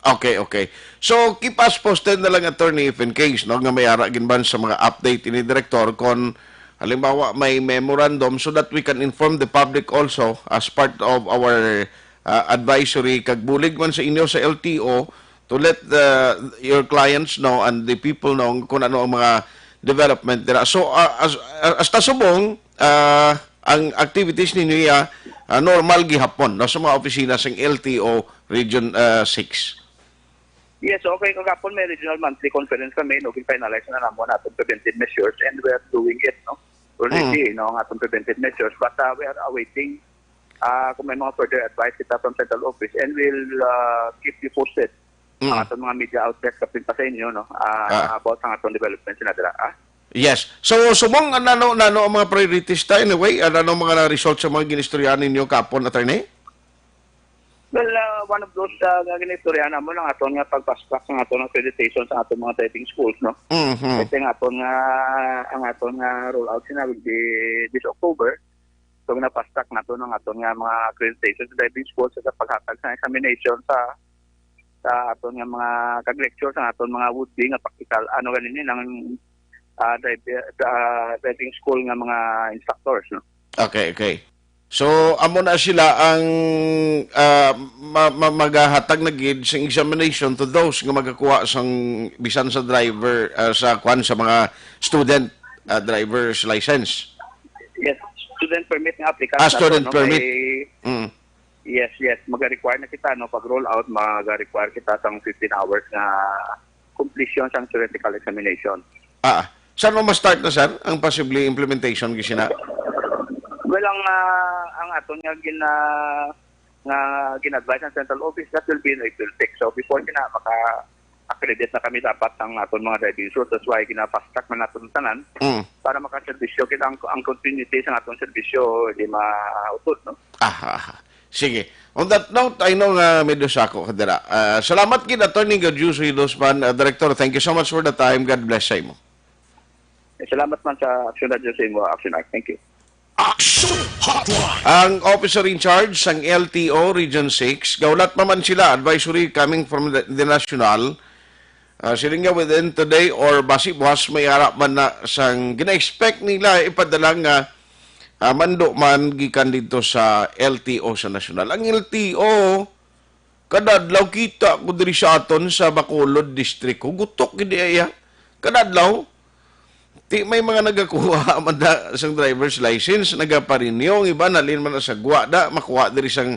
Okay, okay. So, keep us posted na lang, attorney, if in case, no, nga may ara gid man sa mga update ini, Director, kung halimbawa, may memorandum so that we can inform the public also as part of our, uh, advisory, kag bulig man sa inyo sa L T O to let the, your clients know and the people know kung ano ang mga development dira. So, uh, as, uh, hasta subong, uh, ang activities ninyo iya, uh, normal gihapon, no, sa mga opisina sang L T O Region, uh, six. Yes, okay. Kagapon may regional monthly conference kami, no, gin-finalize na namo natin preventive measures and we are doing it, no? Already, Mm. no, ang atong preventive measures, but, uh, we are awaiting, uh, kung may mga further advice kita from central office and we'll, uh, keep you posted. Mm. Ang atong mga media outlets kapin pa sa inyo, no, uh, Ah. about ang atong developments na dira, ah. Yes. So, subong, ano, ano, ano ang mga priorities ta? Anyway, ano, ano ang mga na-result sa mga ginistoryahan ninyo kapon, attorney? Well, uh, one of those, uh, nga ginistoryahan namo ang aton nga pag-fast track sa aton accreditation sa aton mga driving schools, no? Mhm. Kasi ang aton nga, ang aton nga rollout sina will be this October. So, gina-fast track nato ang aton nga mga accreditation sa driving schools sa paghatag sa examination sa, sa aton nga mga kag-lecture sa aton mga would-be nga practical, ano ganin, ang, ah, drive-, ah, driving school nga mga instructors, no? Okay, okay. So, amo na sila ang, ah, ma-, ma-, magahatag na gid sing examination to those nga magakuha sang bisan sa driver, ah, sa kwan, sa mga student, ah, driver's license. Yes, student permit nga applicant Ah, na to, student no? permit. May, Mm. yes, yes, maga-require na kita, no, pag roll out, maga-require kita sang fifteen hours nga completion sang theoretical examination. Ah, saan mo ma-start na, sir, ang posible implementation, gisina? Well, ang, ah, ang aton nga gina-, nga gin-advise ng central office, that will be in April six. So, before sina, maka-accredit na kami dapat ang aton mga driving schools. That's why gina-fast track na naton tanan Mm. para makaserbisyo kita ang, ang continuity sa aton serbisyo di mautod, no? Ah, ah, ah. Sige. On that note, I know nga medyo sako ka dira. Ah, salamat gid, Attorney Gajuso Hidospan. Ah, Director, thank you so much for the time. God bless sa imo. Eh, salamat man sa Action Radio sa imo, Action Act. Thank you. Action Hotline. Ang officer in charge sang L T O Region six, gaulat pa man sila, advisory coming from the, the national. Ah, siling niya within today or basi buwas may ara man na sang gina-expect nila ipadala nga, ah, mando man gikan dito sa L T O sa nasyonal. Ang L T O, kada adlaw kita ko diri sa aton sa Bacolod District. Hugutok gid iya. Kada adlaw, ti may mga nagakuha man da sang driver's license, nagaparenew, ang iba nalin man sa gwa da, makuha diri sang,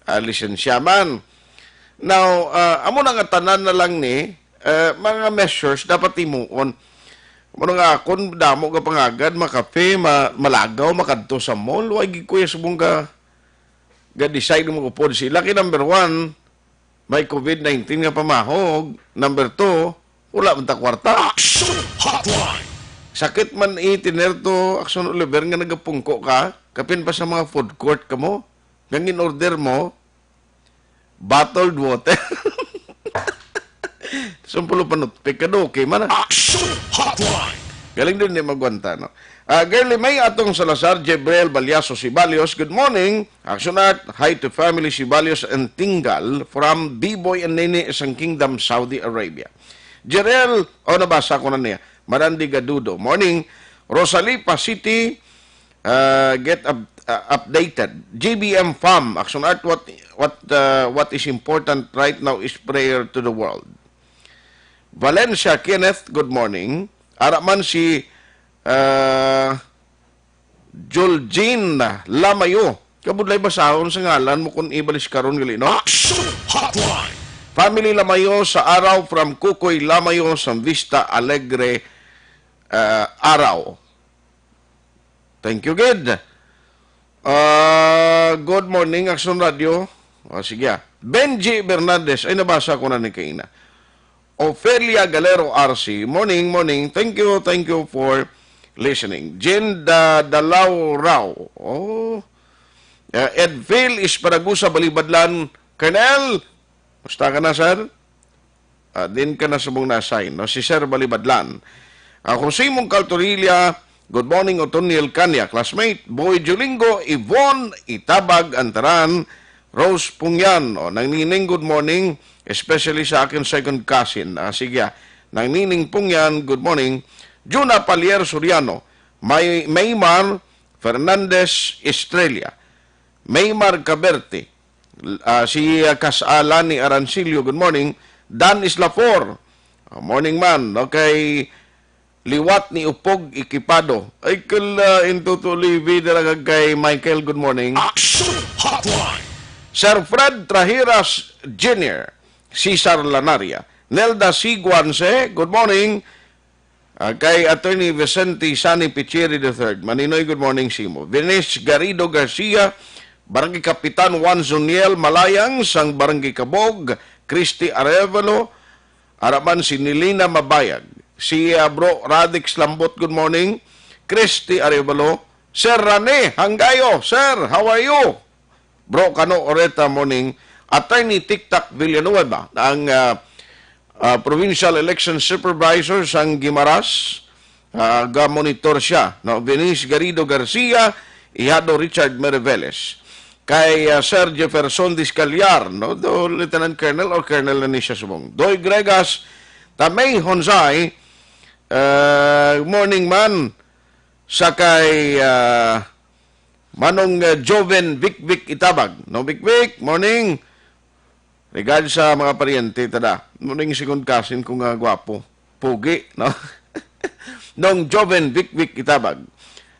ah, lisensya man. Now, ah, amo na nga tanan na lang ni, eh, mga measures dapat timuon. Muna nga akon, damo ka pangagad, makape, ma-, malagaw, makadto sa mall. Why gid kuya subong ka ga-decide mo upod sila? Kay number one, may covid nineteen nga pamahog. Number two, wala man ta kwarta. Action Hotline. Sakit man i-tener to, Action Oliver, nga nagapungko ka, kapin pa sa mga food court kamo, nga gin-order mo, bottled water. Sumpulo panutpik ka do, okay man, ah. Action Hotline. Galing din ni magwanta, no? Ah, Girly May Atong Salazar, Jebrel Balyaso Sibalios, good morning. Action Art, hi to family Sibalios and Tingal from B-Boy and Nene sang Kingdom, Saudi Arabia. Jerel, oh, nabasa ko na niya. Marandi Gadudo, morning. Rosalie Pasiti, uh, get up, uh, updated. G B M Farm, Action Art, what, what, uh, what is important right now is prayer to the world. Valencia Kenneth, good morning. Ara man si, uh, Joljin Lamayo. Kabudlay basahon sa ngalan mo kung ibalis karon gali, no? Action Hotline. Family Lamayo sa Araw from Kukoy Lamayo sa Vista Alegre, uh, Araw. Thank you, gid. Ah, good morning, Action Radio. O, sige, ah. Benji Bernaldez. Ay, nabasa ko na ni kaina. Ofelia Galero R C. Morning, morning. Thank you, thank you for listening. Jin Da-, Dalaw Rao. Oh. Ah, Edville Esparagusa Balibadlan. Colonel, musta ka na, sir? Ah, din ka na subong na-assign, no? Si Sir Balibadlan. Ah, Jose Mongcal Torilla, good morning, Otoniel Kanya, classmate, Boy Julingo, Yvonne, Itabag, Antaran, Rose Pungyan, o, Nang Nining, good morning, especially sa akin second cousin. Ah, sige, ah. Nang Nining Pungyan, good morning. Juna Palier Soriano, May, Maymar Fernandez Estrella. Maymar Caberte. Ah, si, ah, Kas-a Lani Arancillo, good morning. Dan Islafor. Ah, morning man. Okay. Liwat ni Upog Ikipado. Ay, kala, Intuto Levi, dala kag kay Michael, good morning. Action Hotline. Sir Fred Trahiras Junior, Cesar Lanaria, Nelda C. Guanse, good morning. Ah, kay Attorney Vicente Sani Pichiri the third, Maninoy, good morning simo. Venice Garrido Garcia, Barangay Kapitan Juan Zuniel Malayang, sang Barangay Kabog, Christy Arevalo, ara man si Nilina Mabayag, si, ah, Bro Radix Lambot, good morning. Christy Arevalo, Sir Rane Hanggayo, sir, how are you? Bro Kano Oreta, morning. Attorney Tiktak Villanueva, ang, ah, ah, Provincial Election Supervisor sang Guimaras, ah, ga-monitor siya, no? Venice Garrido Garcia, Ihado Richard Mereveles. Kay, ah, Sir Jefferson Discaliar, no? Do Lieutenant Colonel or Colonel na ni siya subong. Doy Gregas, Tamay Honsay, ah, morning man. Sa kay, ah, Manong, ah, Joven Vikvik Itabag. No, Vikvik, morning. Regard sa mga paryente, tada. Morning, second cousin ko nga gwapo. Pugi, no? Nong Joven Vikvik Itabag.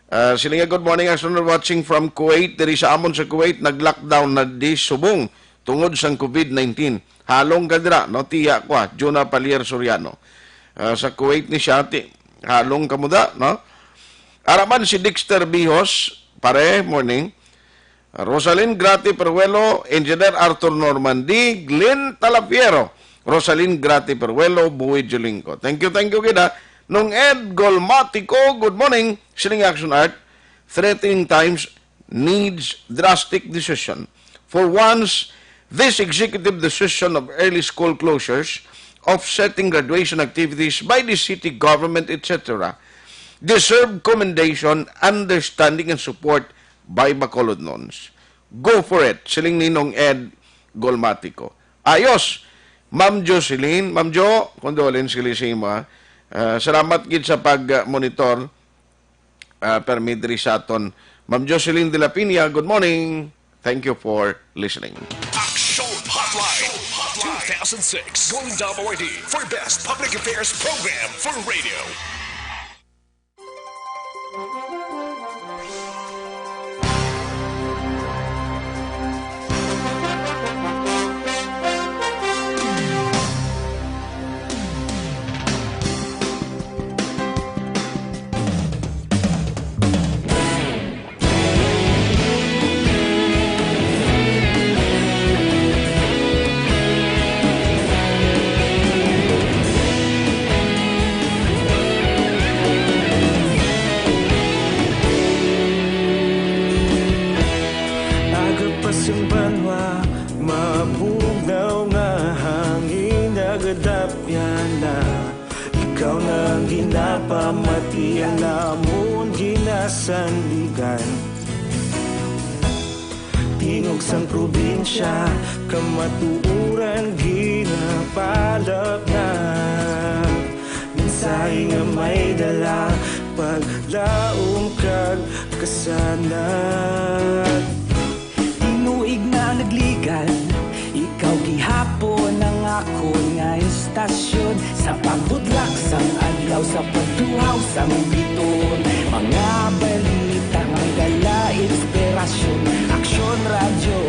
Ah, sila nga, "Good morning, Action, watching from Kuwait." Diri sa amon sa Kuwait, nag-lockdown na di subong tungod sang covid nineteen. Halong ka dira, no? Tiya ko, ah, Juna Palier Soriano. Ah, sa Kuwait ni siya, ti-, halong ka muda, no? Ara man si Dexter Bihos, pare, morning. Rosalyn Grati Peruelo, Engineer Arthur Normandy, Glenn Talafiero, Rosalyn Grati Peruelo, Boy Julingco. Thank you, thank you, gid, ha. Nong Ed Golmatico, good morning. Siling Action Art, threatening times needs drastic decision. For once, this executive decision of early school closures, offsetting graduation activities by the city government, et cetera, deserve commendation, understanding, and support by Bacolodnons. Go for it, siling ni Nong Ed Golmatico. Ayos, Ma'am Jocelyn. Ma'am Jo, condolence gali sa imo, ha. Ah, salamat gid sa pag-monitor. Ah, permi diri sa aton. Ma'am Jocelyn de la Piña, good morning. Thank you for listening. Action Hotline two thousand six, Golden Dome Awardee for Best Public Affairs Program for Radio. Aga pa sang banwa, mabugnaw nga hangin, nagadapyan na. Ikaw na ang ginapamati, ang amon ginasandigan. Tingog sang probinsya, kamatuoran ginapalapnag. Mensahe nga may dala, paglaom kag kasanag. Tinuig na nagligan, ikaw gihapon ang akon nga istasyon. Sa pagbudlak sang adlaw, sa pagtuhaw sang bituon, mga balita nga dala inspirasyon. Aksyon Radyo,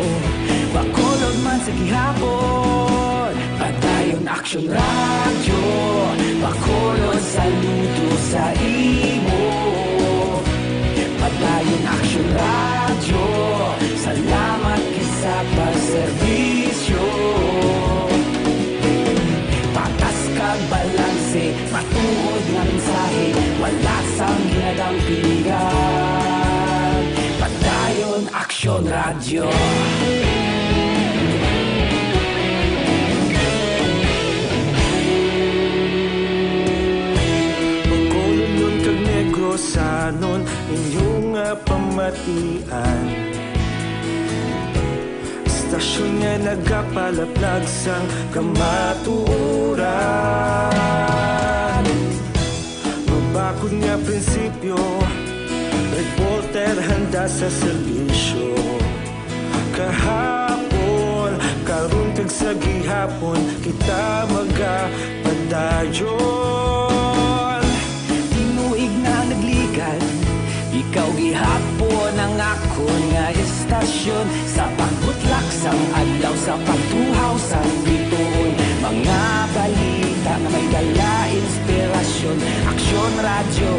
Bacolod man sa gihapon. Padayon Aksyon Radyo, Bacolod, saludo sa imo. Padayon Aksyon Radyo, salamat gid sa pagserbisyo. Patas kag balanse, matuod nga mensahe, wala sang ginadampingan. Padayon Aksyon Radyo. Bacolodnon kag Negrosanon, inyo nga pamatian. Istasyon nga nagapalaplag sang kamatuoran. Mabakod nga prinsipyo, Handa sa serbisyo kahapon, karon kag sa gihapon, kita magapadayon. Tinuig na nagligad, ikaw gihapon ang akon nga istasyon. Sa pagbutlak sang adlaw, sa pagtuhaw sang bituon, mga balita nga may dala inspirasyon. Aksyon Radyo,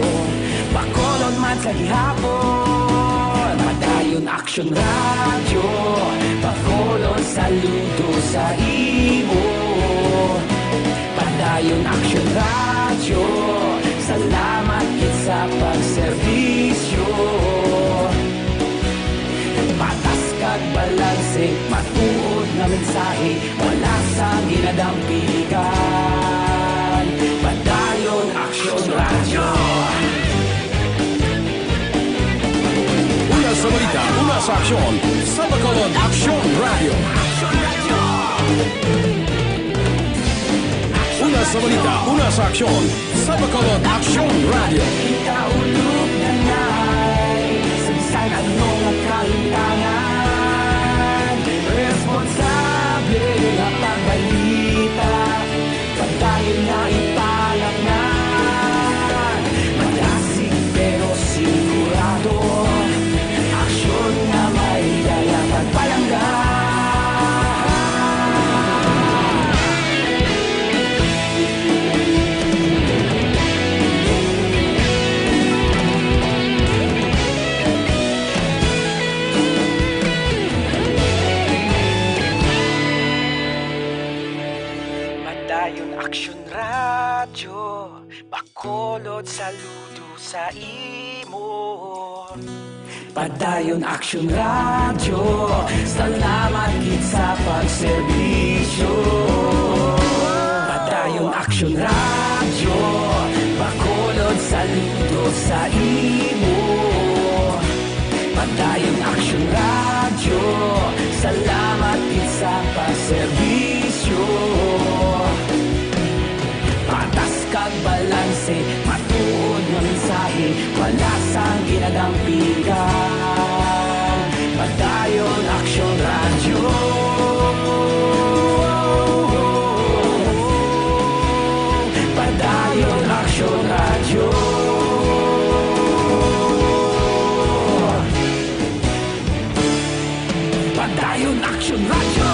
Bacolod man sa gihapon. Padayon Aksyon Radyo, Bacolod, saludo sa imo. Padayon Aksyon Radyo, salamat gid sa pagserbisyo. Patas kag balanse, matuod nga mensahe, wala sang ginadampigan. Padayon Aksyon Radyo. Una sa balita, una sa aksyon, sa Bacolod Aksyon Radyo. Una sa balita, una sa aksyon, sa Bacolod Aksyon Radyo. Kita ulog na nai, sa bisan ano nga kalintangan, responsable nga pagbalita, padayon na ipalapnan. Madasig pero sigurado, aksyon nga may dala pagpalangga. Padayon Aksyon Radyo, Bacolod, saludo sa imo. Padayon Aksyon Radyo, salamat gid sa pagserbisyo. Padayon Aksyon Radyo, Bacolod, saludo sa imo. Padayon Aksyon Radyo, salamat gid sa pagserbisyo. Patas kag balanse, matuod nga mensahe, wala sang ginadampigan. Padayon Aksyon Radyo. Padayon Aksyon Radyo. Padayon Aksyon Radyo.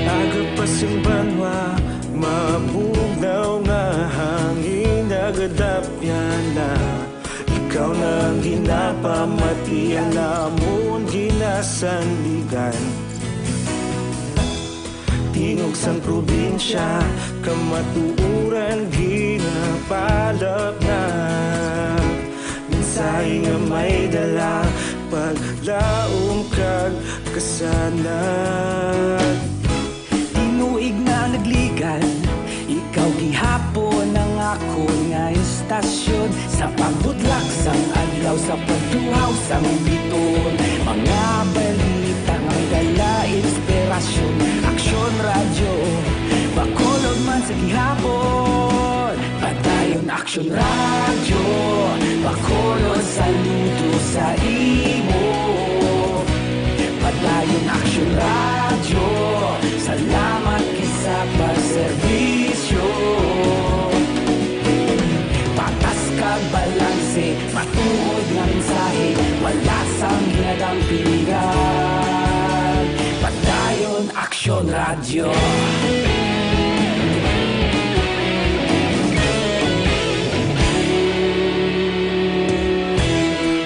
Aga pa sing banwa, mabugnaw nga hangin, nagadapyan na. Ikaw na ang ginapamatian, amon ginasandigan. Tingog sang probinsya, kamatuoran ginapalapnag. Mensahe nga may dala, paglaom kag kasanag. Tinuig na nagligad, ikaw gihapon ang akon nga istasyon. Sa pagbutlak sang adlaw, sa pagtuhaw sang bituon, mga balita nga may dala inspirasyon. Aksyon Radyo, Bacolod man sa gihapon. Padayon Aksyon Radyo, Bacolod, saludo sa imo. Padayon Aksyon Radyo, salamat gid sa pagserbisyo. Patas kag balanse, matuod nga mensahe, wala sang ginadampigan. Padayon Aksyon Radyo.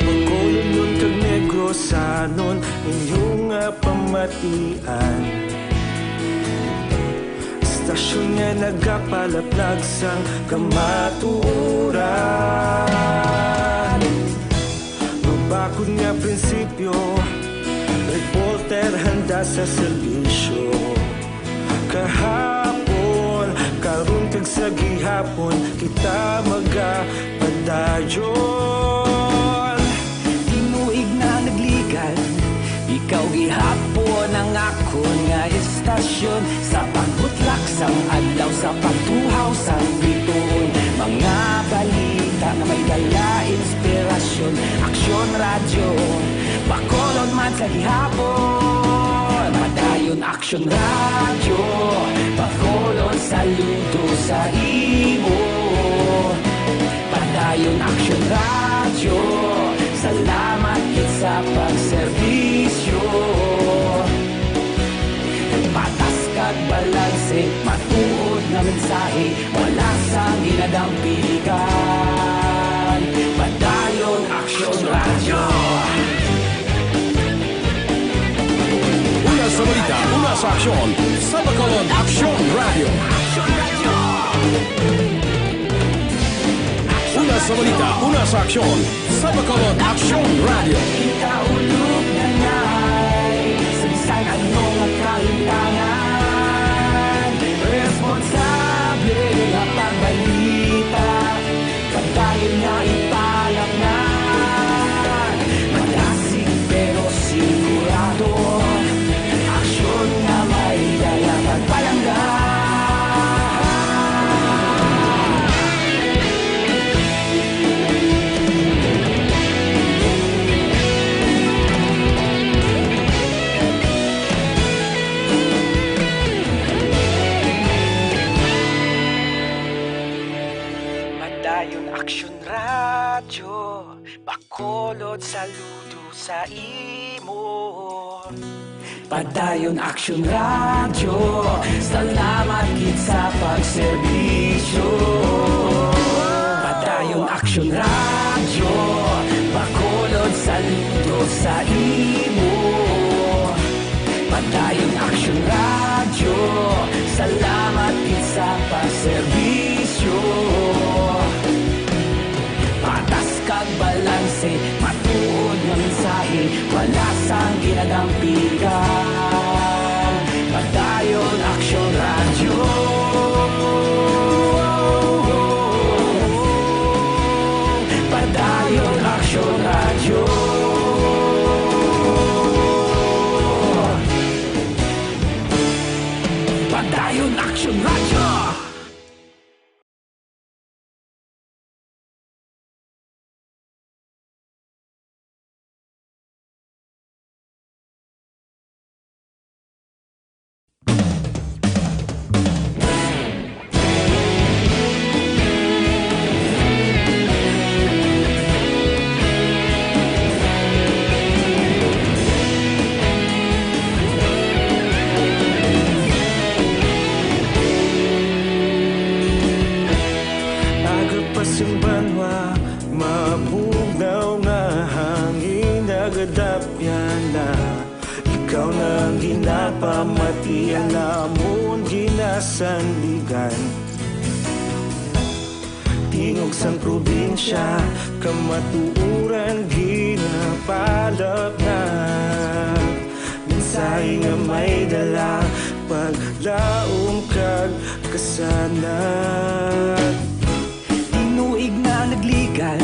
Bacolodnon kag Negrosanon, inyo nga pamatian. Istasyon nga nagapalaplag sang kamatuoran. Nga prinsipyo, reporter handa sa serbisyo. Kahapon, karon kag sa gihapon, kita magapadayon. Tinuig na nagligan, ikaw gihapon ang akon nga istasyon. Sa pagbutlak sang adlaw, sa pagtuhaw sang bituon, mga balita nga may dala inspirasyon. Aksyon Radyo, Bacolod man sa gihapon. Padayon Aksyon Radyo, Bacolod, saludo sa imo. Padayon Aksyon Radyo, salamat gid sa pagserbisyo. Patas kag balanse, matuod nga mensahe, wala sang ginadampigan. Padayon Aksyon Radyo. Una sa balita, una sa aksyon, sa Bacolod Aksyon Radyo. Una sa balita, una sa aksyon, sa Bacolod Aksyon Radyo. Ikaulog na ngay, sa bisan ano nga kahitangan, responsable nga pagbalita, padayon nga ipalapnan. Madasig pero sigurado, aksyon nga may dala pagpalangga. Padayon Aksyon Radyo, Bacolod, saludo sa imo. Padayon Aksyon Radyo, salamat gid sa pagserbisyo. Padayon Aksyon Radyo, Bacolod, saludo sa imo. Padayon Aksyon Radyo, salamat gid sa pagserbisyo. Patas kag balanse, matuod nga mensahe, wala sang ginadampigan. Padayon Aksyon Radyo. Padayon Aksyon Radyo. Padayon Aksyon Radyo. Aga pa sing banwa, mabugnaw nga hangin nagadapyan na. Ikaw na ang ginapamati, ang amon ginasandigan. Tingog sang probinsya, kamatuoran ginapalapnag. Mensahe nga may dala, paglaom kag kasanag. Tinuig na nagligan,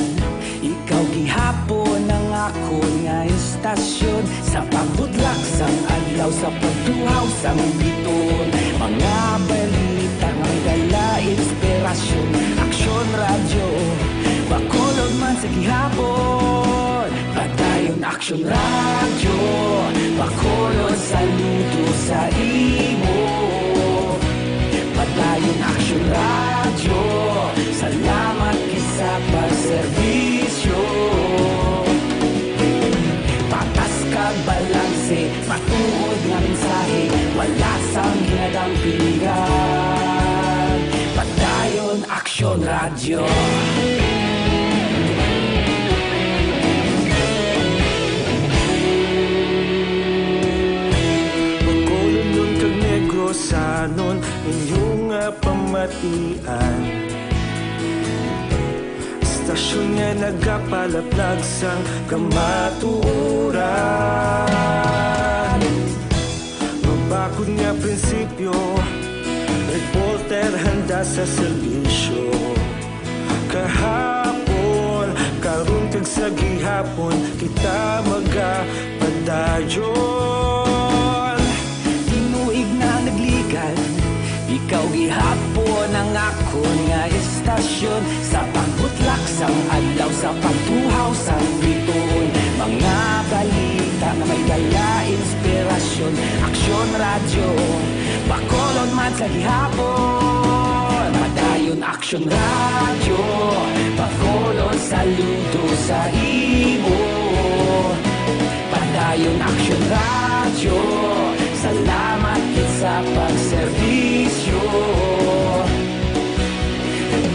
ikaw gihapon ang akon nga istasyon. Sa pagbutlak sang adlaw, sa pagtuhaw sang bituon, mga balita nga may dala inspirasyon. Aksyon Radyo, Bacolod man sa gihapon. Padayon Aksyon Radyo, Bacolod, saludo sa imo. Padayon Aksyon Radyo, salamat gid sa pagserbisyo. Patas kag balanse, matuod nga mensahe, wala sang ginadampigan. Padayon Aksyon Radyo. Bacolodnon kag Negrosanon, inyo nga pamatian. Hasta Istasyon nga nagapalaplag sang kamatuoran. Mabakod nga prinsipyo, reporter handa sa serbisyo. Kahapon, karon kag sa gihapon, kita magapadayon. Tinuig na nagligad, ikaw gihapon ang akon nga istasyon. Sa pagbutlak sang adlaw, sa pagtuhaw sang bituon, mga balita nga may dala inspirasyon. Aksyon Radyo, Bacolod man sa gihapon. Padayon Aksyon Radyo, Bacolod, saludo sa imo. Padayon Aksyon Radyo, salamat gid sa pagserbisyo.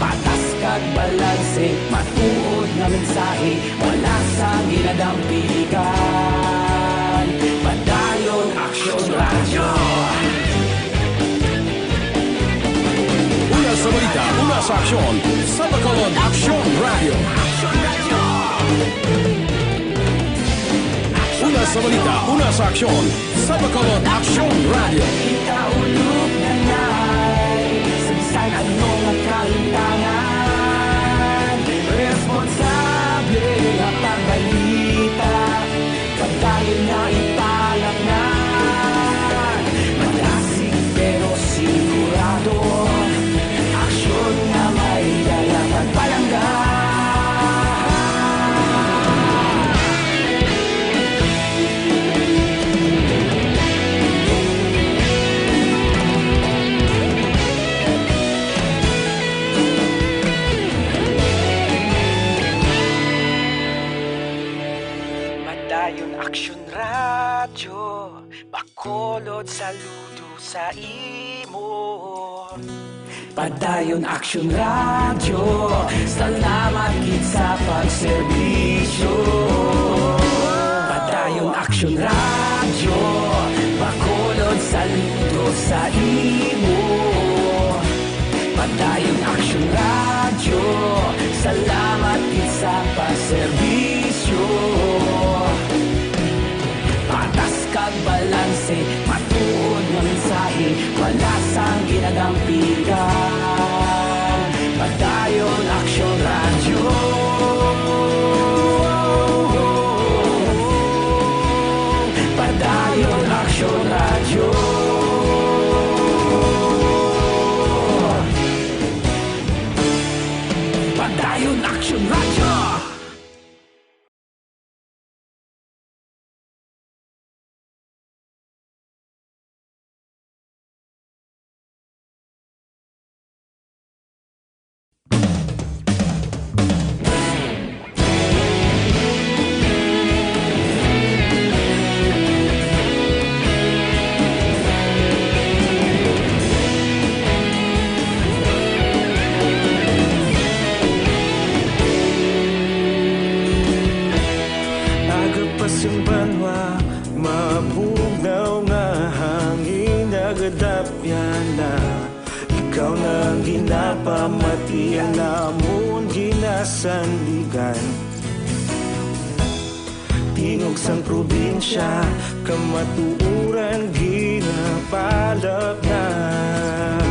Patas kag balanse, matuod nga mensahe, wala sang ginadampigan. Padayon Aksyon Radyo. Una sa balita, una sa aksyon, sa Bacolod Aksyon Radyo. Una sa balita, una sa aksyon, sa Bacolod Aksyon Radyo. Kita ulog na nay, sa bisan ano nga kahintangan, responsable nga pagbalita. Padayon na ipalapnan, madasig pero sigurado. Aksyon nga may dala pagpalangga. Padayon Aksyon Radyo, Bacolod, saludo sa imo. Padayon Aksyon Radyo, salamat gid sa pagserbisyo. Padayon Aksyon Radyo, Bacolod, saludo sa imo. Padayon Aksyon Radyo, salamat gid sa pagserbisyo. Patas kag balanse, matuod nga mensahe, wala sang ginadampigan. Padayon Aksyon Radyo. Padayon Aksyon Radyo. Padayon Aksyon Radyo. Aga pa sing banwa, mabugnaw nga hangin nagadapyan na. Ikaw na ang ginapamatian namon ginasandigan. Tingog sang probinsya, kamatuoran ginapalapnag.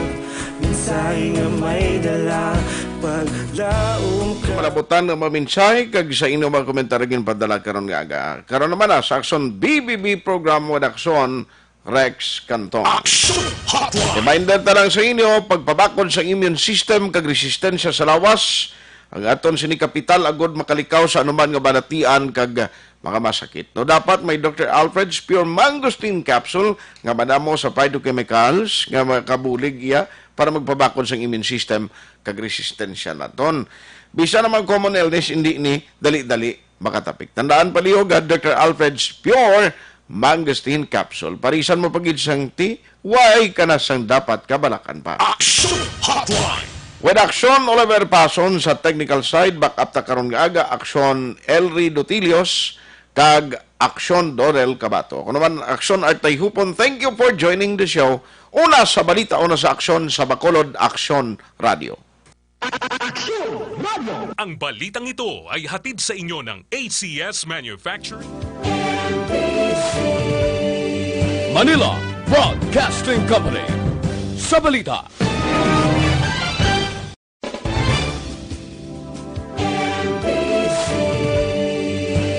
Mensahe nga may dala, paglaom ka. Malabutan nga mga mensahe kag sa inyong mga komentaryo ginpadala karon nga aga. Karon naman na sa Aksyon B B B program with Aksyon Rex Canton. Action Hotline. Reminder ta lang sa inyo, pagpabakod sa immune system kag resistensya sa lawas, ang aton sini kapital agud makalikaw sa anuman nga balatian kag makamasakit. No, dapat may Doctor Alfred's Pure Mangosteen Capsule nga madamo sa phytochemicals nga makabulig iya para magpabakod sa immune system kag resistensya naton. Bisan naman common illness, hindi ni dali-dali makatapik. Tandaan palihog, ha, Doctor Alfred's Pure Mangosteen Capsule. Parisan mo pa gid sang ti, way ka na sang dapat kabalakan pa. Action Hotline. With Aksyon Oliver Pason sa technical side, back up ta karon nga aga, Aksyon Elry Dotilios, kag Aksyon Dorel Cabato. Ako naman, Aksyon Art Tayhupon, thank you for joining the show. Una sa balita, una sa aksyon sa Bacolod Aksyon Radio. Aksyon Radio. Ang balitang ito ay hatid sa inyo ng A C S Manufacturing. Manila Broadcasting Company. Sa balita.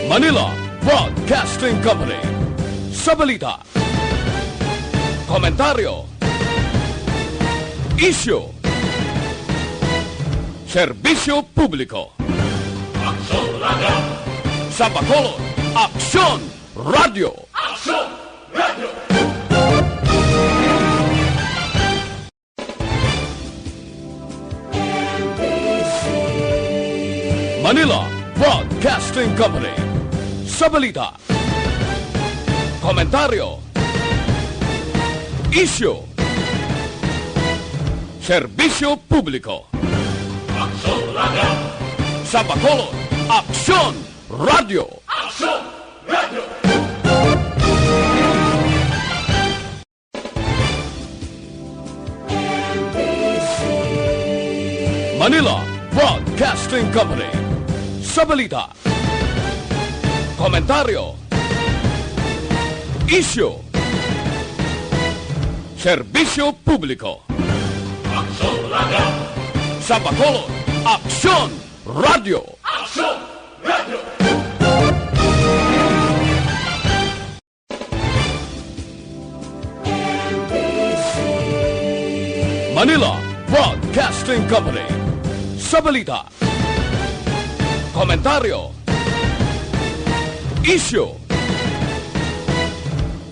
Manila Broadcasting Company. Sa balita. Komentaryo. Isyu. Serbisyo publiko. Aksyon Radio. Sa Bacolod, Aksyon Radio. Aksyon Radio. Manila Broadcasting Company. Sa balita. Komentaryo. Isyu. Serbisyo publiko. Aksyon Radio. Sa Bacolod, Aksyon Radio. Aksyon Radio. Manila Broadcasting Company. Sa balita. Komentaryo. Isyu. Serbisyo publiko. Aksyon Radio. Sa Bacolod, Aksyon Radio. Aksyon Radio. Manila Broadcasting Company. Sa balita. Komentaryo. Isyu.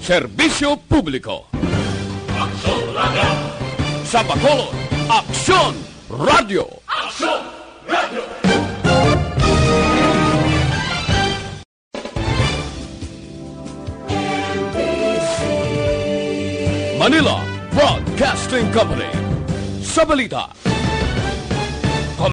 Serbisyo publiko. Aksyon Radio. Sa Bacolod, Aksyon Radio. Aksyon Radio. Manila Broadcasting Company. Sa balita.